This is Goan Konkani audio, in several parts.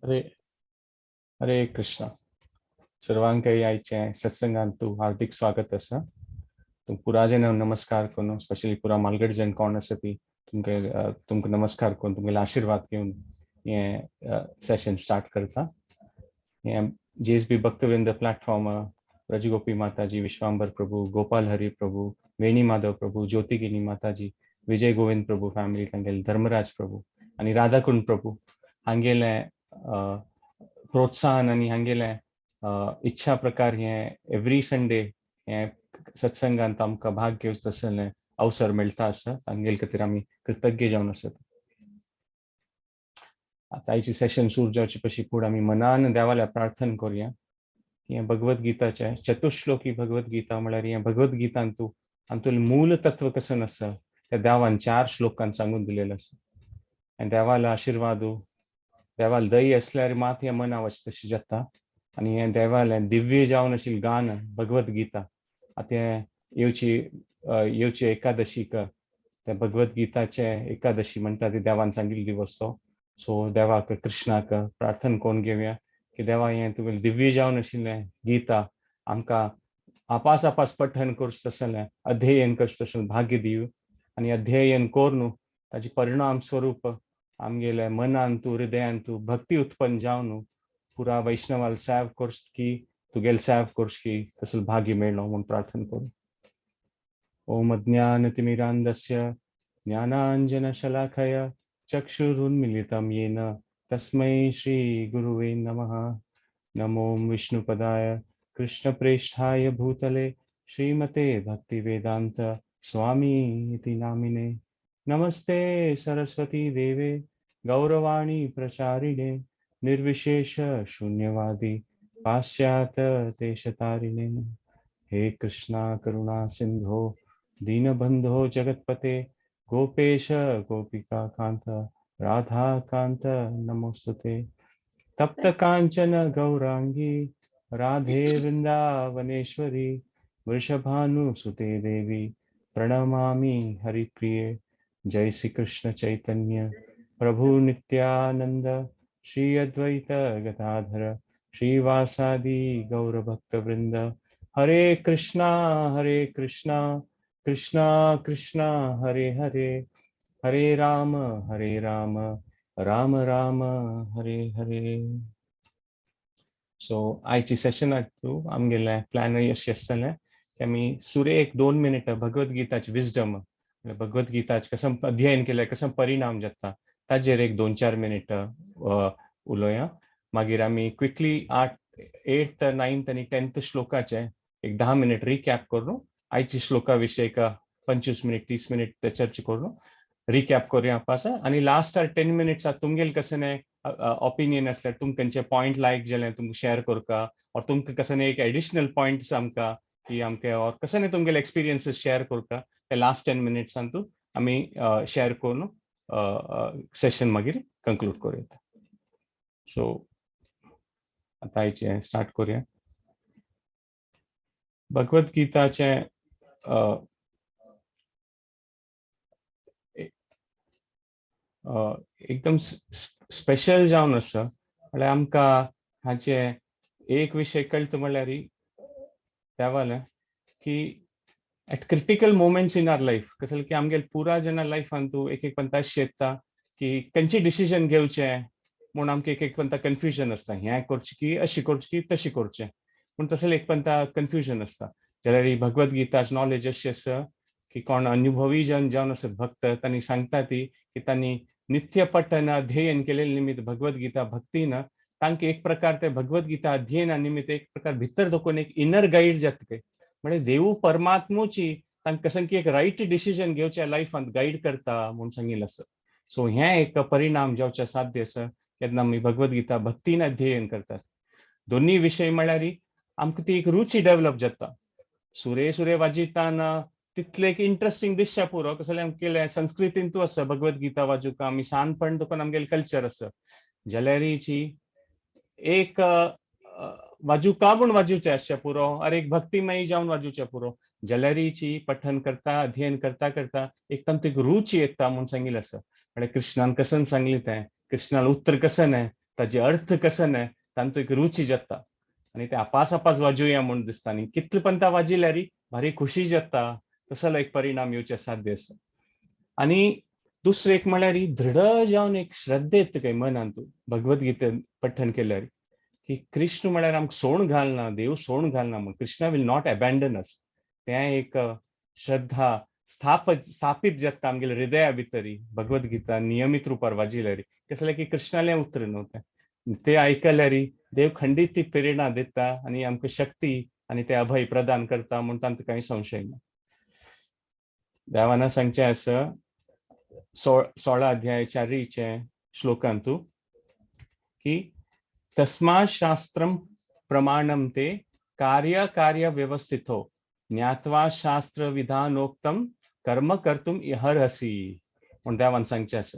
हरे हरे कृष्णा. सर्वांकय आयचें सत्संगान तूं हार्दिक स्वागत आसा. पुरा जन नमस्कार करून, स्पेशली पुरा मालगड जन कोण आसा ती तुमकां तुमकां नमस्कार करून तुमगेले आशिर्वाद घेवन हें सेशन स्टार्ट करता. हें जेएसबी भक्तवृंद प्लॅटफॉर्म रजगोपी माताजी, विश्वांबर प्रभू, गोपाल हरी प्रभू, वेणी माधव प्रभू, ज्योतिगिनी माताजी, विजय गोविंद प्रभू फॅमिली, तांगेले धर्मराज प्रभू आनी राधाकुंड प्रभू हांगेले प्रोत्साहन आनी हांगेले इच्छा प्रकार हें एवरी संडे हें सत्संगांत आमकां भाग घेवचो तसलें अवसर मेळटा आसा. तांगेले खातीर आमी कृतज्ञ जावन आसत. आतां आयची सेशन सुरू जावचे पशी फुडें आमी मनान देवाल्या प्रार्थना करुया. हें भगवद गीताचें चतुश्लोकी भगवद गीता म्हळ्यार हें भगवद गीतांतू हातूंतलें मूल तत्व कसं आसा त्या देवान 4 श्लोकान सांगून दिलेलें आसा. आनी देवालो आशिर्वादू, देवाल दही असल्यार मात हें मना वच तशें जाता. आनी हें देवालें दिव्य जावन आशिल्लें गान भगवद गीता आतां हें येवची येवची एकादशीक त्या भगवद गीताचे एकादशी म्हणटा ती देवान सांगिल्ली दिवस तो. सो देवाक कृष्णाक प्रार्थना करून घेवया की देवा हें तुगेलें दिव्य जावन आशिल्लें गीता आमकां आपास आपास पठन करचें तसलें अध्ययन करचें तसलें भाग्य दिव आनी अध्ययन करून ताचे परिणाम स्वरूप आमगेले मनांतू हृदयांतू भक्ती उत्पन्न जावन पुरा वैष्णवाल सेव करची की तुगेल सेव करची की तसलें भाग्य मेळ्ळो म्हूण प्रार्थना करूं. ओम अज्ञानतिमिरान्धस्य ज्ञानाञ्जनशलाकया चक्षुरुन्मीलितं येन तस्मै श्री गुरुवे नमः. नमो विष्णुपदाय कृष्णप्रेष्ठाय भूतले श्रीमते भक्तिवेदांत स्वामी इति नामिने. नमस्ते सरस्वती देवे गौरवाणी प्रचारिणे निर्विशेष शून्यवादी पाश्चात्य देशतारिणे. हे कृष्णा करुणा सिंधो दीनबंधो जगत्पते गोपेश गोपिका कांत राधा कांत नमोस्तुते. तप्त कांचन गौरांगी राधे वृंदावनेश्वरी वृषभानुसुते देवी प्रणमामि हरिप्रिये. जय श्री कृष्ण चैतन्य प्रभु नित्यानंद श्री अद्वैत गदाधर श्रीवासादि गौर भक्त वृंद. हरे कृष्णा कृष्णा कृष्णा हरे हरे, हरे राम राम राम हरे हरे. सो आयची सेशनाक तूं आमगेलें प्लॅन अशें आसतलें की आमी सुरे एक 2 मिनटां भगवद गीताची विजडम, भगवद गीताचें कसं अध्ययन केल्यार कसं परिणाम जाता ताजेर एक 2-4 मिनटां उलोवया. मागीर आमी क्विकली 8th 9th आनी 10th श्लोकाचे एक 10 मिनट रिकॅप करून आयची श्लोका विशय एक 25 मिनट 30 मिनट चर्चा करून रिकॅप करूया पासा. आनी लास्टार 10 मिनट्स तुमगेले कसं ओपिनियन आसल्यार तुमकां खंयचे पॉयंट लायक जाल्यार तुमकां शेअर करका और तुमकां कसं एक एडिशनल पॉयंट्स आमकां की आमकां और कसं तुमगेले एक्सपिरियन्सीस शेअर करका ते लास्ट 10 मिनट्सान तूं आमी शेअर करून सेशन मागीर कंक्लूड करूया. सो आतां आयचें स्टार्ट करूया. भगवद गीताचें एकदम स्पेशल जावन आसा. म्हळ्यार आमकां हाचें एक विशय कळटा म्हळ्यार देवालें की at critical moments in our life कसले की आमगेले पुरा जेन्ना लायफान तूं एक एक पंता अशें येता की खंयची डिसिजन घेवचें म्हूण आमकां एक एक पंता कन्फ्युजन आसता. हें करचें की अशें करचें की तशें करचें पूण तसलें एक पंता कन्फ्युजन आसता. जाल्यार ही भगवद गीताची नॉलेज अशी आसा की कोण अनुभवी जन जावन आसत भक्त तांणी सांगता ती की तांणी नित्य पठन अध्ययन केलेले निमित्त भगवद गीता भक्तीन तांकां एक प्रकार ते भगवद गीता अध्ययना निमित्त एक प्रकार भितर दखून एक इनर गायड जाता. म्हणजे देव परमात्मोची तांकां कसं की एक रायट डिसिजन घेवच्या लायफांत गायड करता म्हूण सांगिल्लें आसा. सो हें एक परिणाम जावचें साध्य आसा केन्ना आमी भगवद गीता भक्तीन अध्ययन करतात. दोन्ही विशय म्हळ्यार आमकां ती एक रुची डेव्हलप जाता. सुरे सुरे वाजयताना तितलें एक इंट्रस्टींग दिसचें पुरो. कसलें आमगेलें संस्कृतींतू आसा भगवद गीता वाजूका आमी ल्हानपण देखून आमगेलें कल्चर आसा. जाल्यारीची एक वाजूका म्हूण वाजूचें आसचें पुरो अरे एक भक्तिमयी जावन वाजूचें पुरो. जाल्यारीची पठन करता अध्ययन करता करता एक तांतूं एक रुची येता म्हूण सांगिल्लें आसा. म्हळ्यार कृष्णान कसन सांगलें तें, कृष्णान उत्तर कसन ताजे अर्थ कसो न्हय तांतू एक रुची जाता आनी ते आपास आपास वाजोवया म्हूण दिसता आनी कितले पण ता वाजिल्यार भारी खुशी जाता. तसलो एक परिणाम येवचे साध्य आसा. आनी दुसरें एक म्हळ्यार दृढ जावन एक श्रद्धा येता काय मनांतू भगवद्गीते पठण केल्यार की कृष्ण म्हळ्यार आमकां सोण घालना, देव सोण घालना म्हूण, Krishna will not abandon us. तें एक श्रद्धा स्थापित जाता आमगेले हृदया भितरी भगवद्गीता नियमित रुपार वाजिल्यार. कसलें की कृष्णालें उतर न्हू तें, ते आयकल्यार देव खंडीत ती प्रेरणा दिता आनी आमकां शक्ती आनी ते अभय प्रदान करता म्हूण तांकां कांय संशय ना. देवान सांगचें आसा 16 अध्याय 4 श्लोकांतू की तस्मा शास्त्रम प्रमाणम ते कार्य कार्य व्यवस्थितो ज्ञात्वा शास्त्र विधानोक्तम कर्म कर्तुम इहर्हसि. म्हूण देवान सांगचें आसा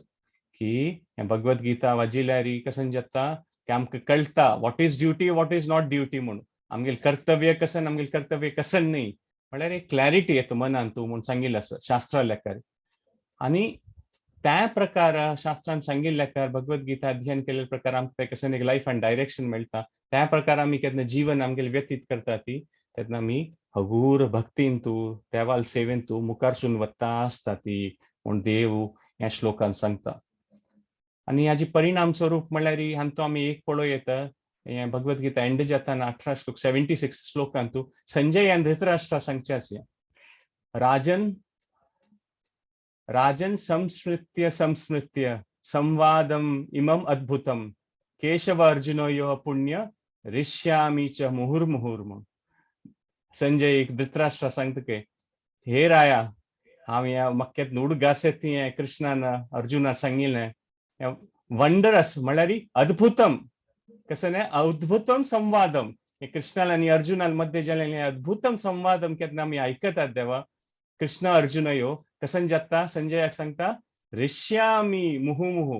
की हें भगवद्गीता वाजिल्यार कशें जाता की आमकां कळटा what is duty, what is not duty म्हूण, आमगेलें कर्तव्य कशें, आमगेलें कर्तव्य कशें न्ही, म्हळ्यार एक क्लॅरिटी येता मनान तूं म्हूण सांगिल्लें आसा शास्त्रा लेखार. आनी त्या प्रकार शास्त्रान सांगिल्ल्या लेखार भगवद्गीता अध्ययन केल्ले प्रकार आमकां ते कशें एक लायफ आनी डायरेक्शन मेळटा. त्या प्रकार आमी केन्ना जीवन आमगेलें व्यतीत करता ती तेन्ना आमी हगूर भक्तीन तूं देवाल सेवेन तूं मुखारसून वता आसता ती म्हूण देव ह्या श्लोकान सांगता. आनी हाजी परिणाम स्वरूप म्हणल्यार हांतू आमी एक पळोवं येता हें भगवद्गीता एंड जाताना 18 श्लोक 76 श्लोकांतू संजय आनी धृतराष्ट्रा सांगचें आसा राजन राजन संस्मृत्य संस्मृत्य संवादम इमम अद्भुतम केशव अर्जुनयोः पुण्य ऋष्यामी च मुहुर्मुहुर्. संजय एक धृतराष्ट्र सांगता की हे राया, हांव ह्या मक्केत उडगास ती कृष्णान अर्जुना सांगिल्लें वंडरस म्हळ्यार अद्भुतम कसं न्हय अद्भुतम संवादम हे कृष्णाल आनी अर्जुनाल मध्ये जालेलें अद्भुतम संवादम केन्ना आमी आयकतात देवा कृष्ण अर्जुन यो कसन जाता संजयाक सांगता ऋष्यामी मुहुमुहु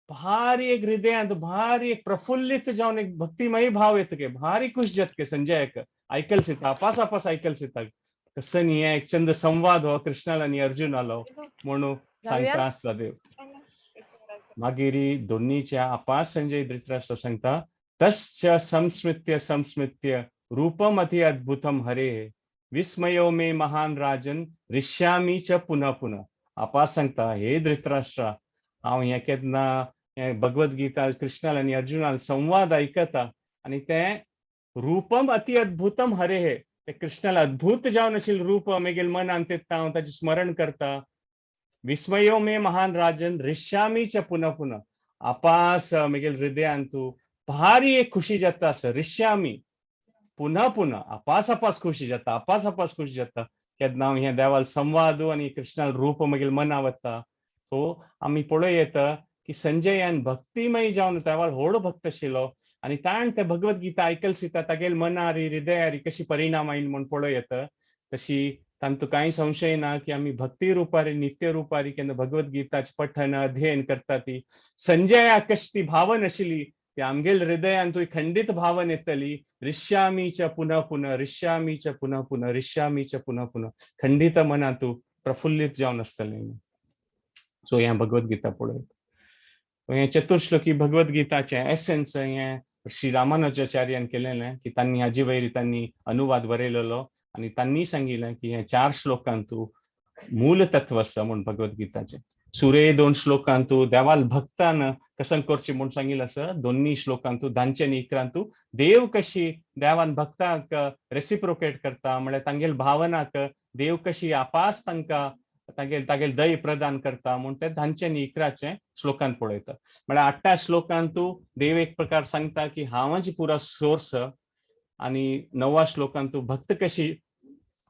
भारी एक हृदयांत भारी एक प्रफुल्लित जावन एक भक्तिमयी भाव येता के भारी खुश जाता के संजयाक आयकल सीता आपास आपास आयकल सीता कसं न्ही एक चंद संवाद हो कृष्णाल आनी अर्जुनालो म्हणून सांगता आसता देव. मागीर दोन्हीच्या आपास संजय धृतराष्ट्र सांगता तश्च संस्मृत्य संस्मृत्य रूपम अति अद्भुतम हरे विस्मयो मे महान राजन ऋष्यामी च पुनः पुनः. आपास सांगता हे धृतराष्ट्रा, हांव हें केन्ना भगवद्गीता कृष्णाल आनी अर्जुनाल संवाद आयकता आनी तें रूपम अति अद्भुतम हरे हे ते कृष्णाल अद्भुत जावन आशिल्लें रूप मेगेल मनान तें हांव ताचें स्मरण करता. विस्मयो मे महान राजन ऋष्यामी च पुनः पुनः. आपास मेगेल हृदयांतू भारी एक खुशी जाता आसा ऋष्यामी पुनः पुनः आपास आपास खुशी जाता आपास आपास खुशी जाता केन्ना हांव हें देवाल संवाद आनी कृष्णाल रूप मगेल मना वता. सो आमी पळोवं येता की संजयान भक्तिमय जावन देवाल व्हड भक्त आशिल्लो आनी ताण ते भगवद्गीता आयकल सीता तागेल मनारी हृदयारी कशी परिणाम आयल म्हूण पळोवं येता. तशी तांतू कांय संशय ना की आमी भक्ती रुपारी नित्य रुपारी केन्ना भगवद्गीताचें पठन अध्ययन करता ती संजयाक कशी ती भावन आशिल्ली ती आमगेल हृदयान तुय खंडीत भावन येतली ऋष्यामी च पुनः पुनः ऋष्यामी च पुनः पुनः ऋष्यामी च पुनः पुनः खंडीत मनांतू प्रफुल्लित जावन आसतलें. सो हें भगवद्गीता पळयत हें चतुर्श्लोकी भगवद्गीताचें एसेन्स हें श्री रामानुजाचार्यान केलेलें की तांणी हाजे वयर तांणी अनुवाद बरयलेलो आनी तांणी सांगिल्लें की हे 4 श्लोकांतू मूल तत्व आसा म्हूण भगवद्गीताचें. सुरे 2 श्लोकांतू देवाल भक्तान कसं करचें म्हूण सांगिल्लें आसा. दोन्ही श्लोकांतू 10 आनी 11 देव कशी देवान भक्ताक रेसिप्रोकेट करता म्हळ्यार तांगेल भावनाक देव कशी आपास तांकां तागेल तागेल दय प्रदान करता म्हूण ते 10 आनी 11 श्लोकांत पळयता. म्हळ्यार 8 श्लोकांतू देव एक प्रकार सांगता की हांवाची पुरा सोर्स आनी 9 श्लोकांतू भक्त कशी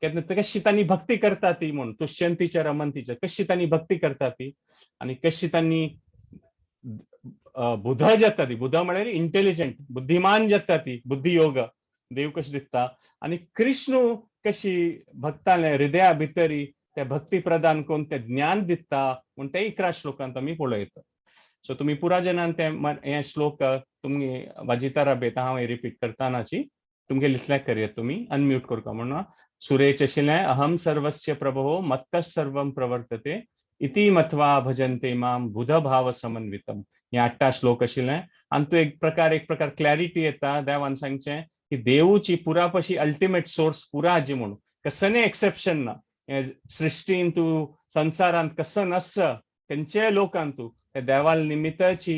केन्ना कशी तांणी भक्ती करता ती म्हूण तुष्यंतीच्या रमंतीच्या कशी तांणी भक्ती करता ती आनी कशी तांणी बुध जाता ती बुध म्हळ्यार इंटेलिजंट बुद्धिमान जाता ती बुद्धियोग देव कशी दिता आनी कृष्ण कशी भक्ताले हृदया भितरी ते भक्ती प्रदान करून ते ज्ञान दिता म्हूण ते 11 श्लोकांत आमी पळयता. सो तुमी पुरा जनान ते हे श्लोक तुमी वाजिता राबयता हांव रिपीट करतानाची तुमगे लिखल्या करया तुमी अनम्यूट करता म्हणून सुरेच आशिल्लें अहम सर्वस्य प्रभो मत्तः सर्वं प्रवर्तते इति मत्वा भजन्ते मां बुध भाव समन्वितम हे 8 श्लोक आशिल्लें. आनी तूं एक प्रकार क्लॅरिटी येता. देवान सांगचें की देवूची पुरापशी अल्टिमेट सोर्स पुराजी म्हणून कसने एक्सेप्शन ना. हे सृष्टीन तूं, संसारांत कसं नस, खंयच्याय लोकांत तूं ते देवाल निमित्ताची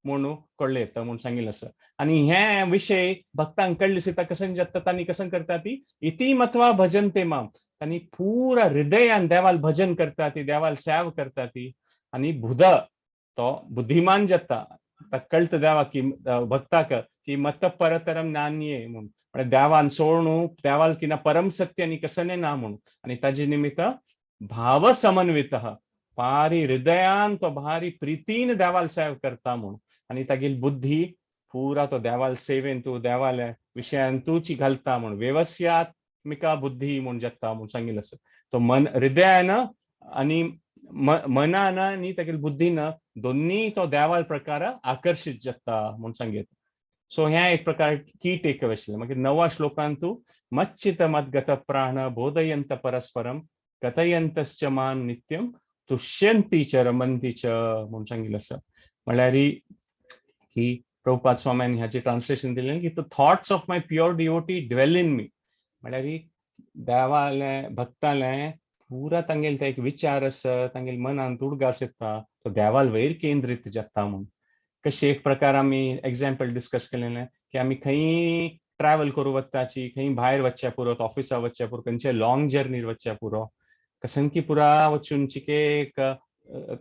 म्हणून कळ्ळें येता म्हूण सांगिल्लें आसा. आनी हे विशय भक्तांक कळ्ळें सुद्दां कसं जाता, तांणी कसं करता ती, इति मत्वा भजन्ते माम, तांणी पुरा हृदयान देवाल भजन करता ती, देवाल सेव करता ती. आनी बुध तो बुद्धिमान जाता, ताका कळटा देवाक की भक्ताक की मत परतरम नान्ये म्हणून, म्हळ्यार देवान सोडून देवाल की ना परम सत्य आनी कसने ना म्हणून. आनी ताजे निमित्त भाव समन्वित, भारी हृदयान तो भारी प्रितीन देवाल सेव करता म्हणून. आनी तागेली बुद्धी पुरा तो देवाल सेवेन तूं, देवाल्या विशयान तूची घालता म्हणून, व्यवस्यात्मिका बुद्धी म्हूण जाता म्हूण सांगिल्लें आसा. तो मन हृदयान आनी मनान आनी तागेली बुद्धीन दोन्ही तो देवाल प्रकार आकर्शीत जाता म्हूण सांगता. सो हें एक प्रकार की टेक अवे आशिल्लें. मागीर नवा श्लोकांतू, मच्चित मद्गत प्राण बोधयंत परस्परम कथयंतश्च मान नित्यम तुष्यंती च रमंती च म्हूण सांगिल्लें आसा. म्हळ्यार की प्रभुपाद स्वाम्यान ह्याचे ट्रान्सलेशन दिलें की the thoughts of my pure devotee dwell in me. म्हळ्यार देवाले भक्ताले पुरा तांगेले ते एक विचार आसा, तांगेले मनांत उडगास येता, तो देवाल वयर केंद्रीत जाता म्हूण. कशी एक प्रकार आमी एग्जाम्पल डिस्कस केलेलें की आमी खंय ट्रॅवल करूं वताची, खंय भायर वचचें पुरो, ऑफिसा वचचें पुरो, खंयचे लॉंग जर्नीर वचचें पुरो, कसं की पुरा वचून चिके एक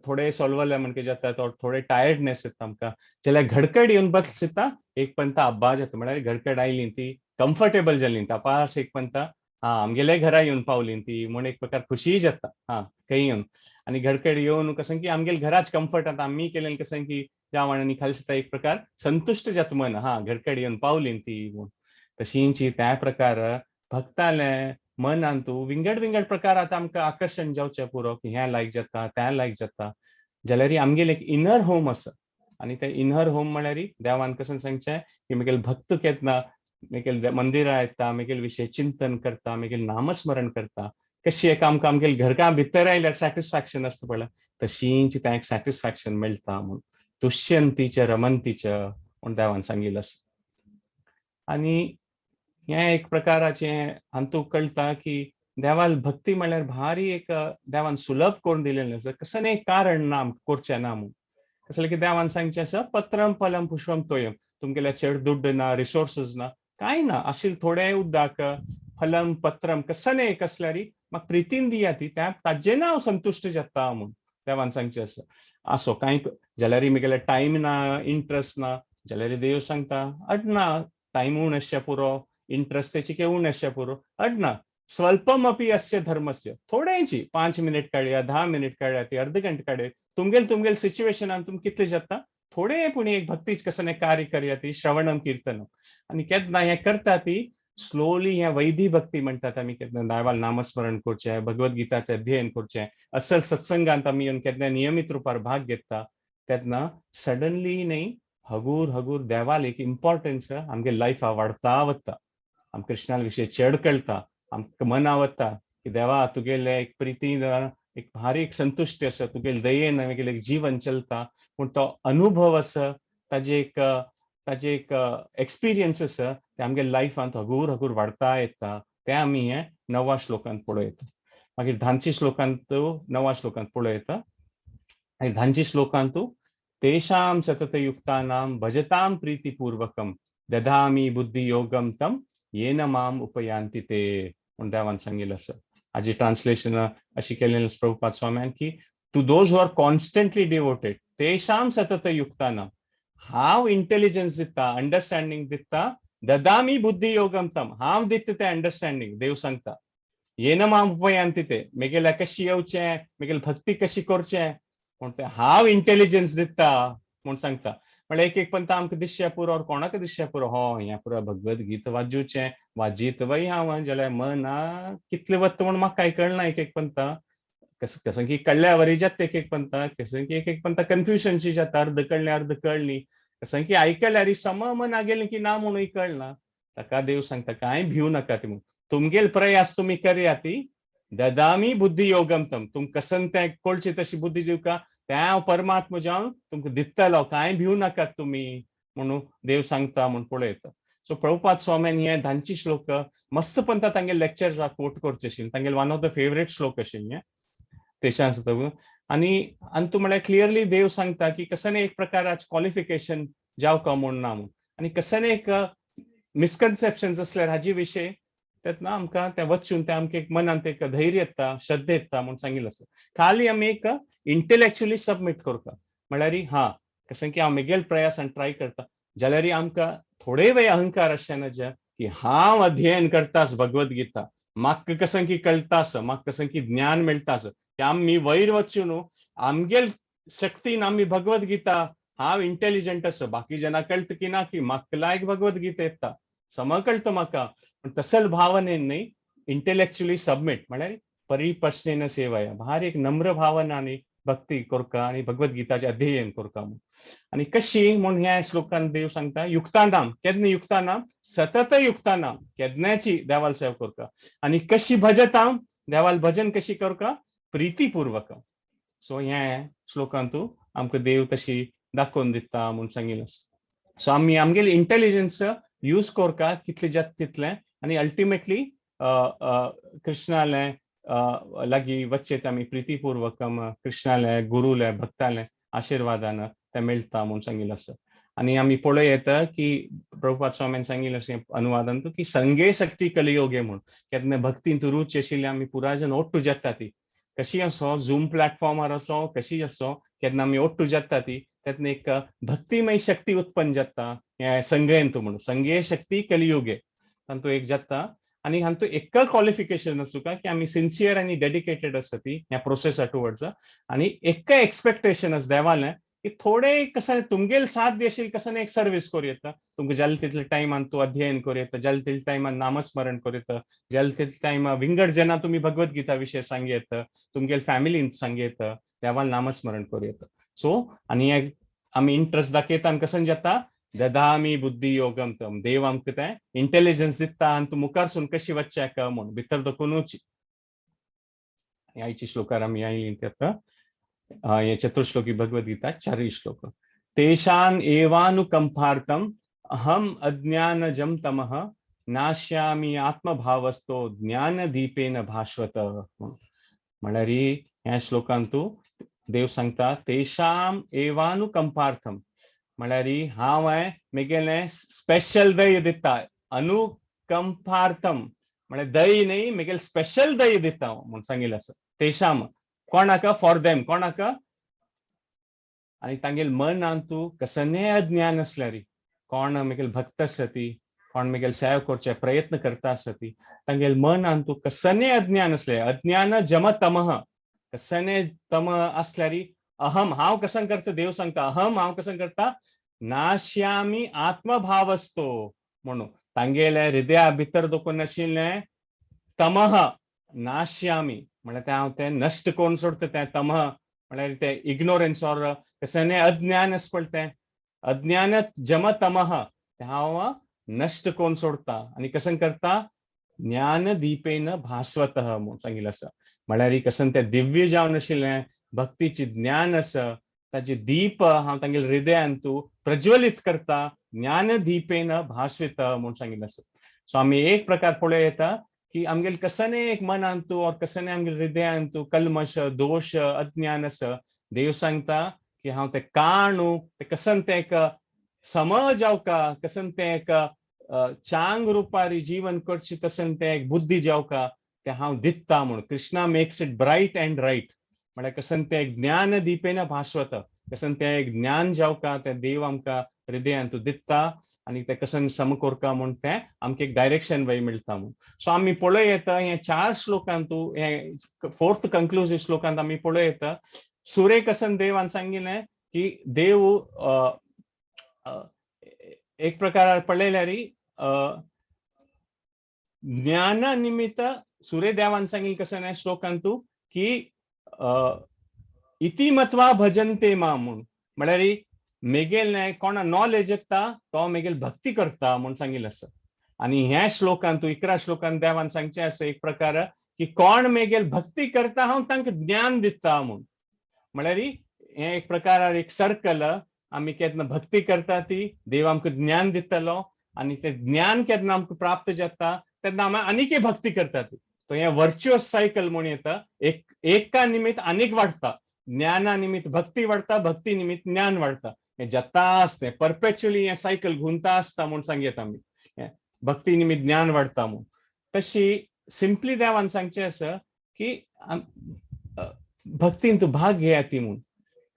थोडे सोल्वले म्हणके जाता, तो थोडे टायर्डनेस येता आमकां. जाल्यार घडकड येवन बसता एक पंता अब्बा जाता. म्हळ्यार घडकड आयली ती कम्फर्टेबल जाली, तपास एक पंता हा आमगेले घरा येवन पावली ती म्हूण एक प्रकार खुशीय जाता. हा खंय येवन आनी घडकड येवन कसं की आमगेले घराच कम्फर्ट आतां आमी केलें कसं की जेवण आनी खाली सुद्दां एक प्रकार संतुश्ट जाता मन, हा घडकड येवन पावली ती म्हूण. तशींची त्या प्रकार भक्ताले मनांतू विंगड विंगड प्रकार आतां आमकां आकर्शण जावचें पुरो की हें लायक जाता, तें लायक जाता, जाल्यार आमगेले एक इनर होम आसा. आनी तें इनर होम म्हळ्यार देवान कशें सांगचें की म्हगेले भक्त केन्ना म्हगेले मंदिरां येता, म्हगेले विशय चिंतन करता, म्हगेले नामस्मरण करता, कशी एक आमकां आमगेले घरकां भितर आयल्यार सॅटिस्फॅक्शन आसता पळय, तशींच तें एक सॅटिस्फॅक्शन मेळटा म्हूण, तुष्यंतीच रमंतीच म्हूण देवान सांगिल्लें आसा. आनी हें एक प्रकाराचें हातूंत कळटा की देवाल भक्ती म्हळ्यार भारी एक देवान सुलभ करून दिलेलें आसा. कसलें एक कारण ना आमकां करचें ना म्हूण. कसलें की देवान सांगचें आसा, पत्रम फलम पुष्पम तोयम, तुमगेले चड दुड्ड ना, रिसोर्सीस ना, कांय ना, आशिल्लें थोडें उदक, फलम, पत्रम, कसलें एक आसल्यार म्हाका प्रितीन दिया ती, त्या ताजें हांव संतुश्ट जाता म्हूण देवान सांगचें आसा. आसो कांय जाल्यार म्हगेले टायम ना, इंट्रस्ट ना, जाल्यार देव सांगता अडना, टायम उण आसचें पुरो, इंट्रस्ट तेची उण आसचें पुरो, अडना, स्वल्पम अपि अस्य धर्मस्य, थोडेंची 5 मिनिट काडया, 10 मिनिट काडया, ती अर्द घंटे काडया, तुमगेल तुमगेल सिच्युएशनान तुम कितले जाता थोडे पूण एक भक्तीच कसं कार्य करया ती, श्रवणम कीर्तनम. आनी केन्ना हें करता ती स्लोली हें वैधी भक्ती म्हणटात आमी. केन्ना देवाल नामस्मरण करचें, भगवद्गीताचें अध्ययन करचें, असल सत्संगांत आमी येवन केन्ना नियमीत रुपार भाग घेता, तेन्ना सडनली न्ही हगूर हगूर देवाल एक इम्पॉर्टन्स आमगे लायफा वाडता वता. आम कृष्णा विशय चड कळटा, आमकां मना वता की देवा तुगेले एक प्रितीन एक भारी एक संतुश्टी आसा, तुगेले दयेन म्हगेलें एक जीवन चलता पूण तो अनुभव आसा, ताजे एक एक्सपिरियन्स आसा, ते आमगे लायफांत हगूर हगूर वाडता येता. ते आमी हे नवा श्लोकांत पळयता. मागीर धांची श्लोकांत, नवा श्लोकांत पळयता. मागीर धांची श्लोकांत, तेषां सततयुक्तानां भजतां प्रीतिपूर्वकं ददामि बुद्धियोगं तं येन माम उपयांति ते म्हूण देवान सांगिल्लें आसा. हाजी ट्रान्सलेशन अशी केलेलें प्रभुपाद स्वाम्यान की to those who are constantly devoted, तेषां सततयुक्तानां, हांव इंटेलिजन्स दिता, अंडरस्टँडींग दिता, ददामी बुद्धियोगम तम, हांव दिता तें अंडरस्टँडींग. देव सांगता, येन माम उपयांति ते, मेगेल्या कशी येवचें, मेगेली भक्ती कशी करचें म्हूण ते हांव इंटेलिजन्स दिता म्हूण सांगता. म्हळ्यार एक एक पंत आमकां दिसचें पुरो or कोणाक दिसचें पुरो, हो हें पुरो भगवद गीता वाजूचें वाजीत वय हांव, जाल्यार मना कितलें वता म्हूण म्हाका कांय कळना. एक एक पंता कसं कसं की कळ्ळ्या वरी जाता, एक एक पंता कसं की एक एक पंता कन्फ्युजनशी जाता, अर्द कळ्ळें अर्द कळ्ळी, कसं की आयकल्यार सम मना गेलें की ना म्हणून कळना. ताका देव सांगता कांय भिवू नाका ती, तुमगेल प्रयास तुमी करया ती, ददामी बुद्धी योगम तम, तुम कसन तें कळची तशी बुद्धी दिवका, तें हांव परमात्मा जावन तुमकां दितलो, कांय भिवू नाकात तुमी. म्हणून देव सांगता म्हूण पळयता. सो प्रभुपाद स्वाम्यान हे धांची श्लोक मस्तपंता तांगे लेक्चर्स कोट करचे आशिल्ले, तांगे वन ऑफ the favourite श्लोक आशिल्ले तेशान सुद्दां. आनी आनी तूं म्हळ्यार क्लियरली देव सांगता की कसं एक प्रकाराचे क्वॉलिफिकेशन जावका म्हूण ना म्हूण. आनी कसं एक मिसकन्सेप्शन आसल्यार हाजी विशय तेन्ना आमकां तें वचून तें आमकां एक मनांत एक धैर्य येता, श्रद्धा येता म्हूण सांगिल्लें आसा. खाली आमी एक इंटलेक्च्युअली सबमीट करता, म्हळ्यार हा कशें की हांव मेगेल प्रयासान ट्राय करता, जाल्यार आमकां थोडे वेळ अहंकार अशें ना की हांव अध्ययन करतास भगवद गीता, म्हाका कसं की कळटा, म्हाका कसं की ज्ञान मेळटा, की आमी वयर वचून न्हू आमगेल शक्तीन आमी भगवद गीता, हांव इंटेलिजंट आसा, बाकी जना कळटा की ना की म्हाका लायक भगवद गीता येता, सम कळटा म्हाका. पण तसल भावनेन न्ही, इंटेलेक्च्युअली सबमीट म्हळ्यार परिप्रश्नेन सेवया, भारी एक नम्र भावना भक्ती करका आनी भगवद गीताचें अध्ययन करका म्हूण. आनी कशी म्हूण ह्या श्लोकान देव सांगता, युक्तानाम केन्ना, युक्तानाम सतत, युक्तानाम केन्नाची देवाल सेवा करका. आनी कशी भजताम, देवाल भजन कशी करका? प्रितीपूर्वक. सो ह्या श्लोकांतू आमकां देव तशी दाखोवन दिता म्हूण सांगिल्लें. सो आमी आमगेली इंटेलिजन्स यूज करका कितले जाता तितलें आनी अल्टिमेटली कृष्णालें लागीं वचचें आमी प्रितीपूर्वकम, कृष्णाले, गुरुले, भक्ताले आशिर्वादान तें मेळटा म्हूण सांगिल्लें आसा. आनी आमी पळय येता की प्रभुपाद स्वामीन सांगिल्लें अशें अनुवादान की संगे शक्ती कलियोगे म्हूण, केन्ना भक्तीन रुची आशिल्ली आमी पुराय जन ओट्टू जाता ती, कशी असो झूम प्लॅटफॉर्मार असो कशी असो केन्ना आमी ओट्टू जाता ती, तेन्ना एक भक्तिमय शक्ती उत्पन्न जाता हे संगयंतू म्हणून, संगे शक्ती कलियुगे तांतू एक जाता. आनी हांतू एक क्वॉलिफिकेशन आसूं की आमी सिन्सियर आनी डेडिकेटेड आसा ती ह्या प्रोसेसा टुवर्ड्स. आनी एक एक्सपेक्टेशन आसा देवालें की थोडे कसं तुमगेल साथ अशी कसं एक सर्वीस करूं येता, तुमकां जाले तितले टायमान तूं अध्ययन करूं येता, जाले तितले टायमान नामस्मरण करूं येता, जाले तितले टायमा विंगड जना तुमी भगवद गीता विशय सांग येता, तुमगेल फॅमिलीन सांग येता, देवाल नामस्मरण करूं येता. सो आनी आमी इंट्रस्ट दाखयता आनी कसं जाता, ददामी बुद्धी योगम तम, देव आमकां तें इंटेलिजन्स दिता आनी तूं मुखार सून कशी वचचें म्हूण भितर दखूनच. आयची श्लोकार आमी आयली ती आतां हे चतुर्श्लोकी भगवद्गीता चारय श्लोक. तेषां एवानुकम्पार्थम् अहम् अज्ञानजं तमः नाश्यामि आत्मभावस्तो ज्ञानदीपेन भास्वत. म्हळ्यार ह्या श्लोकांतू देव सांगता, तेषां एवानुकम्पार्थम म्हळ्यार हांव मेगेलें स्पेशल दय दिता. अनुकंपार्थम म्हळ्यार दय न्ही, मेगेले स्पेशल दय दिता म्हूण सांगिल्लें आसा. तेषाम कोणाक? For them. कोणाक? आनी तांगेल मनांतू कसनेय अज्ञान आसल्यार, कोण मेगेल भक्त आसा ती, कोण मेगेल सेवा करचे प्रयत्न करता आसा ती, तांगेल मनांतू कसनेय अज्ञान आसले, अज्ञान जम तमह, कसने तम आसल्यार, अहम हांव कसं करता, देव सांगता, अहम हांव कसं करता, नाश्यामी आत्मभावस्तो म्हणून तांगेले हृदया भितर दखून आशिल्लें तमह नाश्यामी म्हळ्यार तें हांव तें नश्ट करून सोडटा. तें तमह म्हळ्यार तें इग्नोरन्स ऑर कसने अज्ञान आसा पळय, तें अज्ञान जम तमह तें हांव नश्ट करून सोडटा. आनी कसं करता? ज्ञानदीपेन भास्वत म्हूण सांगिल्लें आसा. म्हळ्यार कसं तें दिव्य जावन आशिल्लें भक्तीची ज्ञान आसा, ताजे दीप हांव तांगेल हृदयान तूं प्रज्वलीत करता, ज्ञानदीपेन भास्वित म्हूण सांगिल्लें आसा. सो आमी एक प्रकार पळोवं येता की आमगेल कसने एक मनांतू और कसने आमगेल हृदयांतू कल्मश, दोश, अज्ञान आसा, देव सांगता की हांव तें काणू तें कसन तें एक समज जावका, कसन तें एक चांग रुपारी जीवन करची, तसन तें एक बुद्धी जावका, तें हांव दित्ता म्हूण. Krishna makes it bright and right. म्हळ्यार कसन तें एक ज्ञान दीपेन भास्वत, कसन तें एक ज्ञान जावका, तें देव आमकां हृदयांतू दित्ता आनी तें कसन सम करका म्हूण तें आमकां एक डायरेक्शन वय मेळटा म्हूण. सो आमी पळोवं येता हे चार श्लोकांतू, हे फोर्थ कंक्लुजीव श्लोकांत आमी पळोवं येता, सुरे कसन देवान सांगिल्लें की देव एक प्रकार पळयल्यार ज्ञाना निमित्त सूर्य देवान सांगिल्लें कसं ह्या श्लोकांतू की इति मत्वा भजन्ते मां म्हूण, म्हळ्यार मेगेल कोणा नॉलेज येता तो मेगेल भक्ती करता म्हूण सांगिल्लें आसा. आनी ह्या श्लोकांत, 11 श्लोकांत देवान सांगचें आसा एक प्रकार की कोण मेगेल भक्ती करता हांव तांकां ज्ञान दिता म्हूण. म्हळ्यार हें एक प्रकार एक सर्कल. आमी केन्ना भक्ती करता ती देव आमकां ज्ञान दितलो आनी तें ज्ञान केन्ना आमकां प्राप्त जाता तेन्ना आमी आनीकय भक्ती करता ती. तो हें वर्च्युअस सायकल म्हूण येता, एक एका निमित्त आनीक वाडटा, ज्ञाना निमित्त भक्ती वाडटा, भक्ती निमित्त ज्ञान वाडटा, हें जाता आसता, परपेच्युअली हें सायकल घुंवता आसता म्हूण सांगयता आमी, भक्ती निमित्त ज्ञान वाडटा म्हूण. तशी सिंपली देवान सांगचें आसा की भक्तीन तूं भाग घेया ती म्हूण.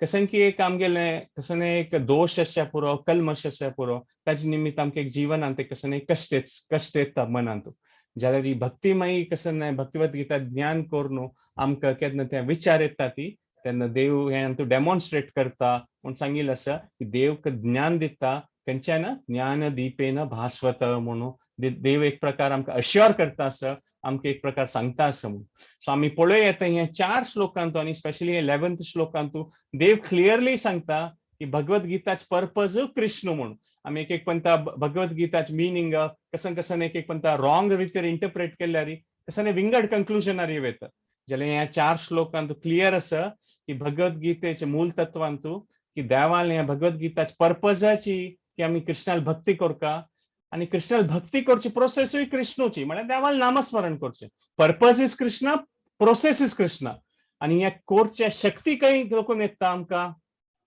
कशें की एक आमगेलें कसं एक दोश आसच्या पुरो, कल्मश आसच्या पुरो, ताजे निमित्त आमकां एक जिवनांत एक कसं कश्ट कश्ट येता मनांत. जाल्यार ही भक्तिमयी कसं भक्तिवत गीता ज्ञान करून आमकां केन्ना ते विचार येता ती तेन्ना देव हें आमकां डेमॉन्स्ट्रेट करता म्हूण सांगिल्लें आसा की देव ज्ञान दिता खंयच्यान, ज्ञान दीपेन भास्वत म्हणून देव एक प्रकार आमकां अश्योर करता आसा, आमकां एक प्रकार सांगता आसा म्हणून. सो आमी पळोवया येता ह्या चार श्लोकांतू आनी स्पेशली 11th श्लोकांतू देव क्लियरली सांगता की भगवत गीताच पर्पज कृष्ण म्हणून. आमी एक एक पंता भगवत गीताच मिनींग कसन कसन एक एक पंता रॉंग रितीर इंटरप्रेट केल्यार कसन विंगड कंक्लुजनार येता. जाल्यार ह्या चार श्लोकांतू क्लियर आसा की भगवत गीतेचे मूल तत्वांतू की देवान ह्या भगवत गीताच पर्पजाची की आमी कृष्णाल भक्ती करका आनी कृष्णाल भक्ती करची प्रोसेसूय कृष्णूची, म्हळ्यार देवाल नामस्मरण करचें. Purpose is Krishna, process is Krishna. आनी ह्या कोरच्या शक्ती खंय लोकून येता आमकां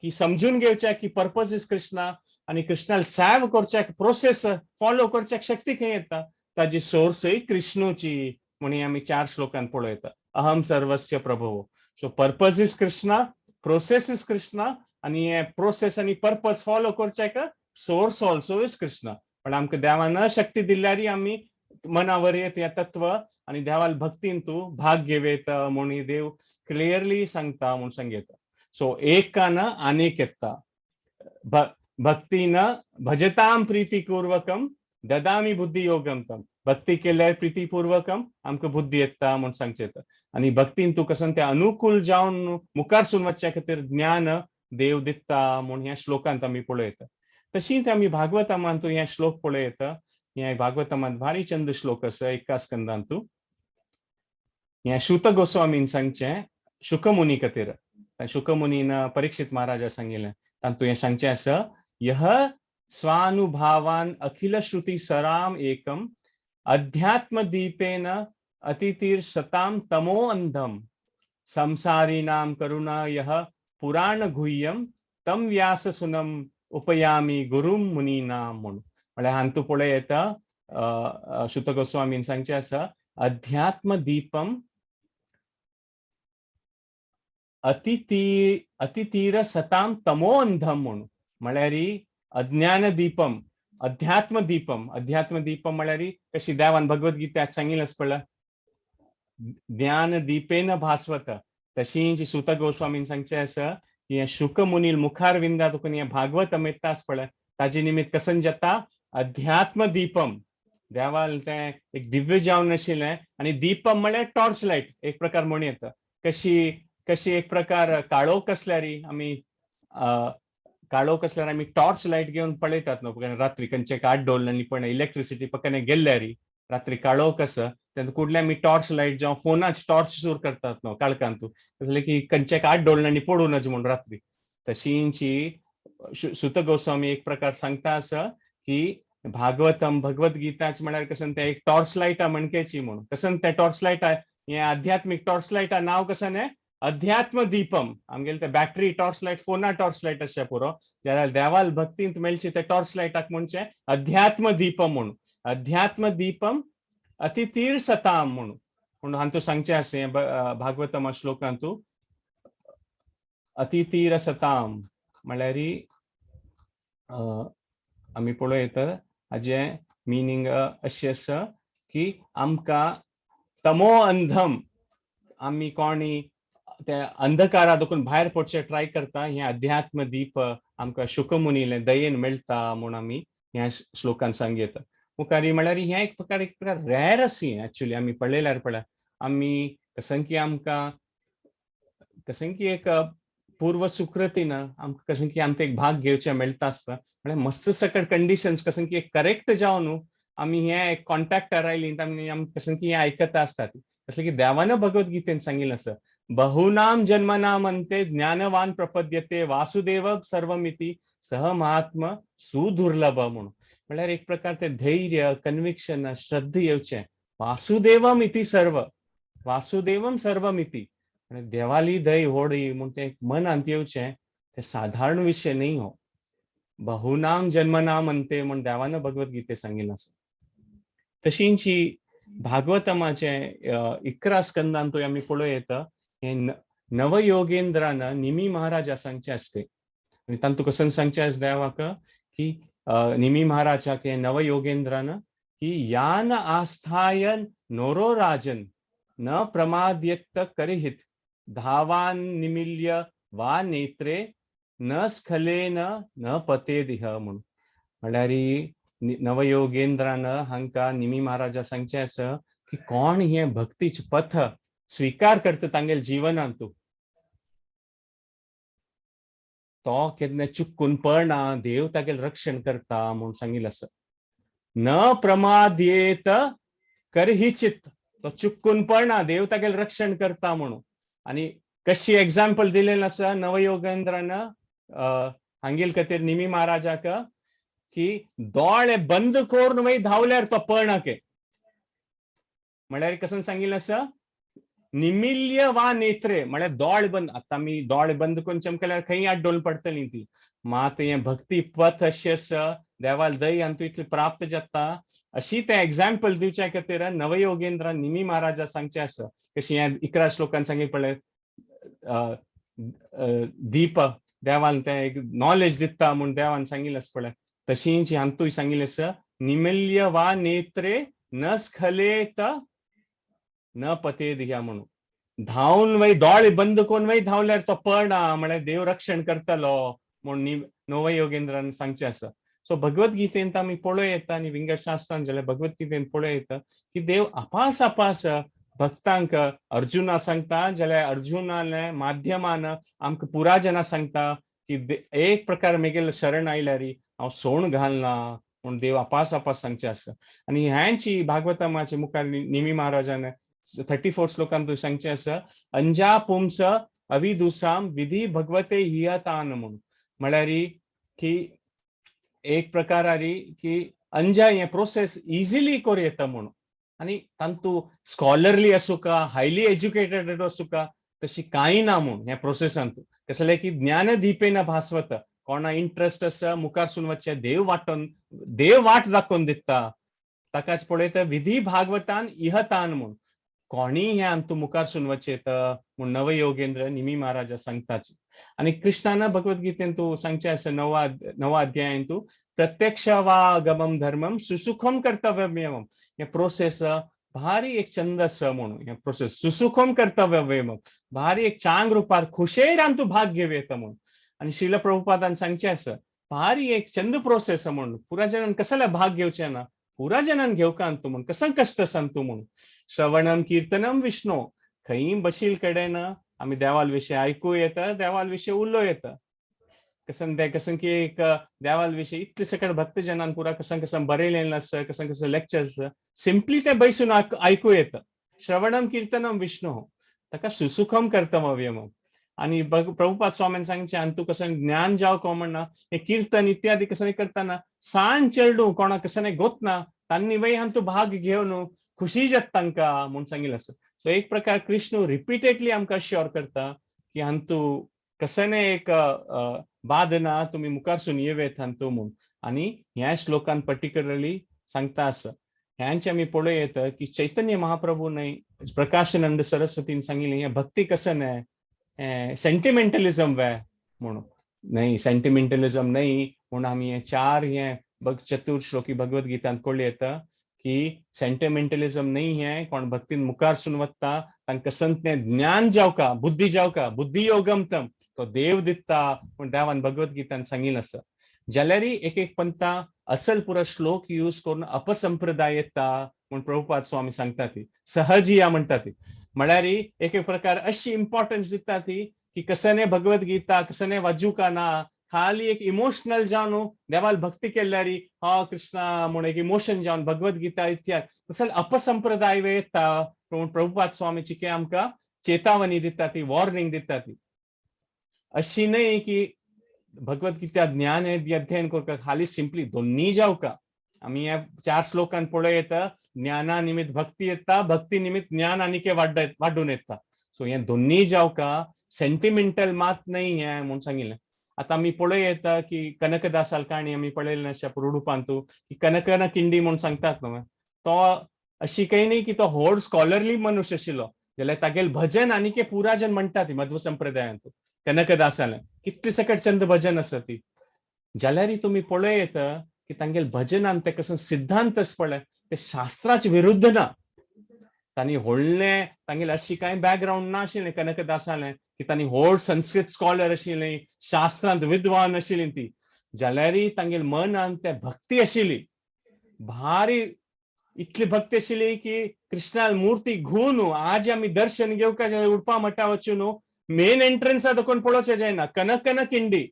की समजून घेवच्या की पर्पज is Krishna आनी कृष्णाल सेव करच्याक प्रोसेस फॉलो करच्याक शक्ती खंय येता, ताजी सोर्सूय कृष्णूची म्हणी आमी चार श्लोकान पळयता. अहम सर्वस्य प्रभव. So purpose is Krishna, process is Krishna आनी हे प्रोसेस आनी पर्पज फॉलो करच्याक सोर्स ऑल्सो is Krishna. पण आमकां देवान शक्ती दिल्यारय आमी मनावर येत हें तत्व आनी देवाल भक्तीन तूं भाग घेवयता म्हूण देव क्लियरली सांगता म्हूण सांगता. सो एकान आनीक येता, भक्तीन भजताम प्रीतिपूर्वकम ददामी बुद्धी योगम तम. भक्ती केल्यार प्रीतिपूर्वकम आमकां बुद्धी येता म्हूण सांगचें. आनी भक्तीन तूं कसन तें अनुकूल जावन मुखार सून वचच्या खातीर ज्ञान देव दिता म्हूण ह्या श्लोकांत आमी पळयता. तशीच आमी भागवतमांतू हे श्लोक पळयता. ह्या भागवतमांत भारी चंद श्लोक आसा एका स्कंदांतू. ह्या शुत गोस्वामीन सांगचें शुकमुनी खातीर, शुकमुनीन परीक्षित महाराजा सांगिल्लें, तातूंत हें सांगचें आसा, यह स्वानुभावान अखिल श्रुती सराम एकम अध्यात्म दीपेन अतितीर शताम तमो अंधम संसारीणाम करुणा यह पुराण गुह्यम तम व्यास सुनम उपयामी गुरुम मुनीनाम म्हणून. म्हळ्यार हांतू पळय येता शुत गोस्वामीन सांगचें आसा, अध्यात्म दीपम अतितीर सताम तमो अंधम म्हणून. म्हळ्यार अज्ञान दीपम अध्यात्म दीपम, अध्यात्म दीपम म्हळ्यार कशी देवान भगवद्गीतेत सांगिल्लें आसा पळय, ज्ञान दीपेन भास्वत. तशी जी सुत गोस्वामीन सांगचें आसा की हें शुक मुनील मुखार विंदा तुका हें भागवत अमिता आसा पळय, ताजे निमित्त कसन जाता अध्यात्म दीपम. देवाल तें एक दिव्य जावन आशिल्लें आनी दीपम म्हळ्यार टॉर्च लायट एक प्रकार म्हण येता. कशी कशी एक प्रकार काळोख आसल्यार आमी काळोख आसल्यार आमी टॉर्च लायट घेवन पळयतात न्हू, रात्री खंयचे काट दवरलें पण इलेक्ट्रिसिटी पक्कने गेल्ल्यार रात्री काळोख आसा तेन्ना कुडले आमी टॉर्च लायट जावं फोनाच टॉर्च सुरू करतात न्हू काळखांतू, कसलें की खंयचे काट दवरलें पडूं नज म्हूण रात्री. तशींची सुत गोस्वामी एक प्रकार सांगता आसा की भागवतम भगवत गीताच म्हळ्यार कसन तें एक टॉर्च लायटा म्हणकेची म्हणून. कसन तें टॉर्च लायटा, हें आध्यात्मीक टॉर्च लायटा नांव कसन हें अध्यात्म दीपम. आमगेले ते बॅटरी टॉर्च लायट फोना टॉर्च लायट आसचे पुरो, जाल्यार देवाल भक्तींत मेळची ते टॉर्च लायटाक म्हणचें अध्यात्म दीपम म्हणून. अध्यात्म दीपम अतितीर सताम म्हणून पूण हांतू सांगचें आसा हें भागवतम श्लोकांतू अतितीर सताम म्हळ्यार आमी पळोवं हाजें मिनींग अशें आसा की आमकां तमो अंधम, आमी कोणी ते अंधकारा देखून भायर पडचें ट्राय करता, हें अध्यात्म दीप आमकां शुकमुनीले दयेन मेळटा म्हूण आमी ह्या श्लोकान सांगयता. मुखारी म्हळ्यार हें एक प्रकार रेर आसी एक्चुअली. आमी पळयल्यार पळय आमी कसं की आमकां कसं की एक पूर्व सुकृतीन आमकां कसं की आमकां एक भाग घेवचें मेळटा आसता. म्हळ्यार मस्त सकट कंडिशन्स कसं की एक करेक्ट जावन न्हू आमी हें एक कॉन्टॅक्टार आयली आमी आमी कसं की हें आयकता आसता. कसलें की देवान भगवद्गीतेन सांगिल्लें आसा, बहुनाम जन्मनाम अंते ज्ञानवान प्रपद्यते वासुदेव सर्वमिती सह महात्म सुदुर्लभ म्हणून. म्हळ्यार एक प्रकार ते धैर्य, कन्विक्शन, श्रद्धा येवचें. वासुदेवम इति सर्व, वासुदेवम सर्वमिति, आनी देवाली दय होडी म्हूण तें एक मनांत येवचें, तें साधारण विशय न्ही हो. बहुनाम जन्मनाम अंते म्हूण देवान भगवत गीते सांगिल्लें आसा. तशींच ही भागवतमाचे 11 स्कंदांतूय आमी पळोवं येता, हें नवयोगेंद्रान निमी महाराजा सांगचें आसते. आनी तांतू कसो सांगचें आसा देवाक की निमी महाराजाक हे नवयोगेंद्रान की यान आस्थाय नरो राजन न प्रमाद्यत्त करिहित धावान निमिल्य वा नेत्रे न स्खलेन न पतेदिह म्हणून. म्हणल्यार नवयोगेंद्रान हांकां निमी महाराजा सांगचें आसा की कोण हे भक्तीचे पथ स्वीकार करता तांगेले जिवनांतू, तो केन्ना चुकून पडना, देव तागेले रक्षण करता म्हूण सांगिल्लें आसा. न प्रमाद्येत करहिचित, तो चुकून पडना, देव तागेले रक्षण करता म्हणून. आनी कशी एग्जाम्पल दिलेलें आसा नवयोगेंद्रान हांगेल खातीर निमी महाराजाक की दोळे बंद करून वय धांवल्यार तो पळना के. म्हळ्यार कसं सांगिल्लें आसा, निमिल्य वा नेत्रे म्हळ्यार दोळे बंद. आतां आमी दोळे बंद करून चमकल्यार खंय आड्डोवन पडटली ती. मात हें भक्ती पथ अशें आसा, देवाल दय आनी इतली प्राप्त जाता. अशी तें एग्जाम्पल दिवच्या खातीर नवयोगेंद्र निमी महाराजा सांगचें आसा. कशी ह्या 11 श्लोकान सांगी पळय, दीप देवान तें एक नॉलेज दिता म्हूण देवान सांगिल्लें आसा पळय, तशींच हातूंय सांगिल्लें आसा, निमिल्य वा नेत्रे न स्खलेत न पतेद ह्या म्हणून. धांवन वय दोळे बंद करून वय धांवल्यार तो पडना, म्हळ्यार देव रक्षण करतलो म्हूण नवयोगेंद्रान सांगचें आसा. सो भगवत गीतेंत आमी पळोवं येता आनी विंगड शास्त्रान जाल्यार भगवत गीतेंत पळोवं येता की देव आपास आपास भक्तांक अर्जुना सांगता, जाल्यार अर्जुनाले माध्यमान आमकां पुरा जना सांगता की एक प्रकार मेगेले शरण आयल्यार हांव सोण घालना म्हूण देव आपास आपास सांगचें आसा. आनी ह्यांची भागवतमाचे मुखार निमी महाराजान 34 श्लोकांत सांगचें आसा, अंजा पुंस अविदुसाम विधी भगवते हियतान म्हणून. म्हळ्यार की एक प्रकारारी की अंजा हें प्रोसेस इजिली करूं येता म्हणून. आनी तांतू स्कॉलरली आसूं का, हायली एज्युकेटेड आसूं का, तशी कांय ना म्हूण ह्या प्रोसेसांत. कसलें की ज्ञानदीपेन भास्वत, कोणा इंट्रस्ट आसा मुखारसून वचचें, देव वाटोवन देव वाट दाखोवन दिता ताकाच पळयता विधी भागवतान इहतान म्हूण. कोणीय ह्या अंतू मुखारसून वचेत म्हूण नवयोगेंद्र निमी महाराजा सांगताच. आनी कृष्णान भगवत गीतेन तूं सांगचें आसा नवा अध्यायन तूं प्रत्यक्ष वा गमम धर्मम सुसुखम कर्तव्यमेवम. हे प्रोसेस भारी एक चंद आसा म्हणून, हे प्रोसेस सुसुखम कर्तव्यमेवम भारी एक चांग रुपार खुशेरान तूं भाग घेवं येता म्हणून. आनी श्रील प्रभुपादान सांगचें आसा भारी एक चंद प्रोसेस म्हणून, पुरा जनान कसल्या भाग घेवचें ना, पुरा जनान घेवका तूं म्हूण, कसं कश्ट आसा तूं म्हणून. श्रवणम कीर्तनम विष्णू, खंय बशील कडेन आमी देवाल विशय आयकूं येता, देवाल विशय उलोवं येता. कसं तें कसं की एक देवाल विशय इतले सकट भक्तजनान पुरा कसं कसं बरयलें आसा, कसं कसं लेक्चर्स सिंपली तें बैसून आयकूं येता. श्रवणम कीर्तनम विष्णू, ताका सुसुखम कर्तव्यम. आनी प्रभुपाद स्वामीन सांगचें आनी तूं कसं ज्ञान जावं को म्हणना, हे कीर्तन इत्यादी कसं करतना सान चेडूं कोणा कसं गोतना तांणी वय हांतू भाग घेवन खुशी जाता तांकां म्हूण सांगिल्लें आसा. सो एक प्रकार कृष्ण रिपीटेडली आमकां श्योर करता की हांतू कसने एक बाद ना, तुमी मुखारसून येवेत हांतू म्हूण. आनी ह्या श्लोकान पर्टिक्युलरली सांगता आसा. ह्यांचे आमी पळोवं येता की चैतन्य महाप्रभू न्हय प्रकाशनंद सरस्वतीन सांगिल्लें हें भक्ती कसं न्हय सेंटिमेंटलिझम वे म्हणून न्हय, सेंटिमेंटलिझम न्हय म्हूण आमी हे चार हे चतुर श्लोकी भगवत गीतांत कळ्ळें येता की सेंटिमेंटलिझम न्हय हें. कोण भक्तीन मुखारसून वता तांकां संत ज्ञान जावका, बुद्धी जावका, बुद्धी योगम तम तो देव दिता पूण देवान भगवत गीतान सांगिल्लें आसा. जाल्यारय एक एक पंथा असल पुरो श्लोक यूज करून अपसंप्रदाय येता म्हूण प्रभुपाद स्वामी सांगता ती सहजिया म्हणटा ती. म्हळ्यार एक एक प्रकार अशी इम्पॉर्टन्स दिता ती की कसने भगवत गीता कसने वाजूका ना, खाली एक इमोशनल जावन देवाल भक्ती केल्यारी हा कृष्णा म्हूण एक इमोशन जावन भगवत गीता इत्यादी तसले अपसंप्रदाय येता म्हूण प्रभुपाद स्वामीची आमकां चेतावणी दिता ती, वॉर्निंग दिता ती. अशी न्हय की भगवद्गीता ज्ञान अध्ययन करपाक खाली सिंपली दोन्ही जावका. आमी ह्या चार श्लोकान पळय येता, ज्ञाना निमित्त भक्ती येता, भक्ती निमित्त ज्ञान आनीक वाडून येता. सो हे दोन्ही जावका, सेंटिमेंटल मात न्हय हें म्हूण सांगिल्लें. आतां आमी पळय येता की कनकदासाल काणी आमी पळयलें आसा रुडुपांतू की कनकन किंडी म्हूण सांगतात न्हू, तो अशी काही न्ही की तो व्हड स्कॉलरली मनुष्य आशिल्लो, जाल्यार तागेल भजन आनीक पुरा जन म्हणटा ती मध्व संप्रदायांत कनकदासालें कितले सकट चंद भजन आसा ती. जाल्यारय तुमी पळय येता की तांगेल भजनान ते कसो सिद्धांत पळय ते शास्त्राचे विरुद्ध ना. तांणी व्हडलें तांगेले अशी कांय बॅकग्रावंड ना आशिल्लें कनकदासालें की तांणी व्हड संस्कृत स्कॉलर आशिल्लें, शास्त्रांत विद्वान आशिल्लीं ती. जाल्यारय तांगेले मनांत ते भक्ती आशिल्ली भारी, इतली भक्ती आशिल्ली की कृष्णा मूर्ती घेवन आज आमी दर्शन घेवका जाल्यार उडपा मठा वचून मेन एंट्रन्सा दोकोन पळोवचें जायना, कनक कनक किंडी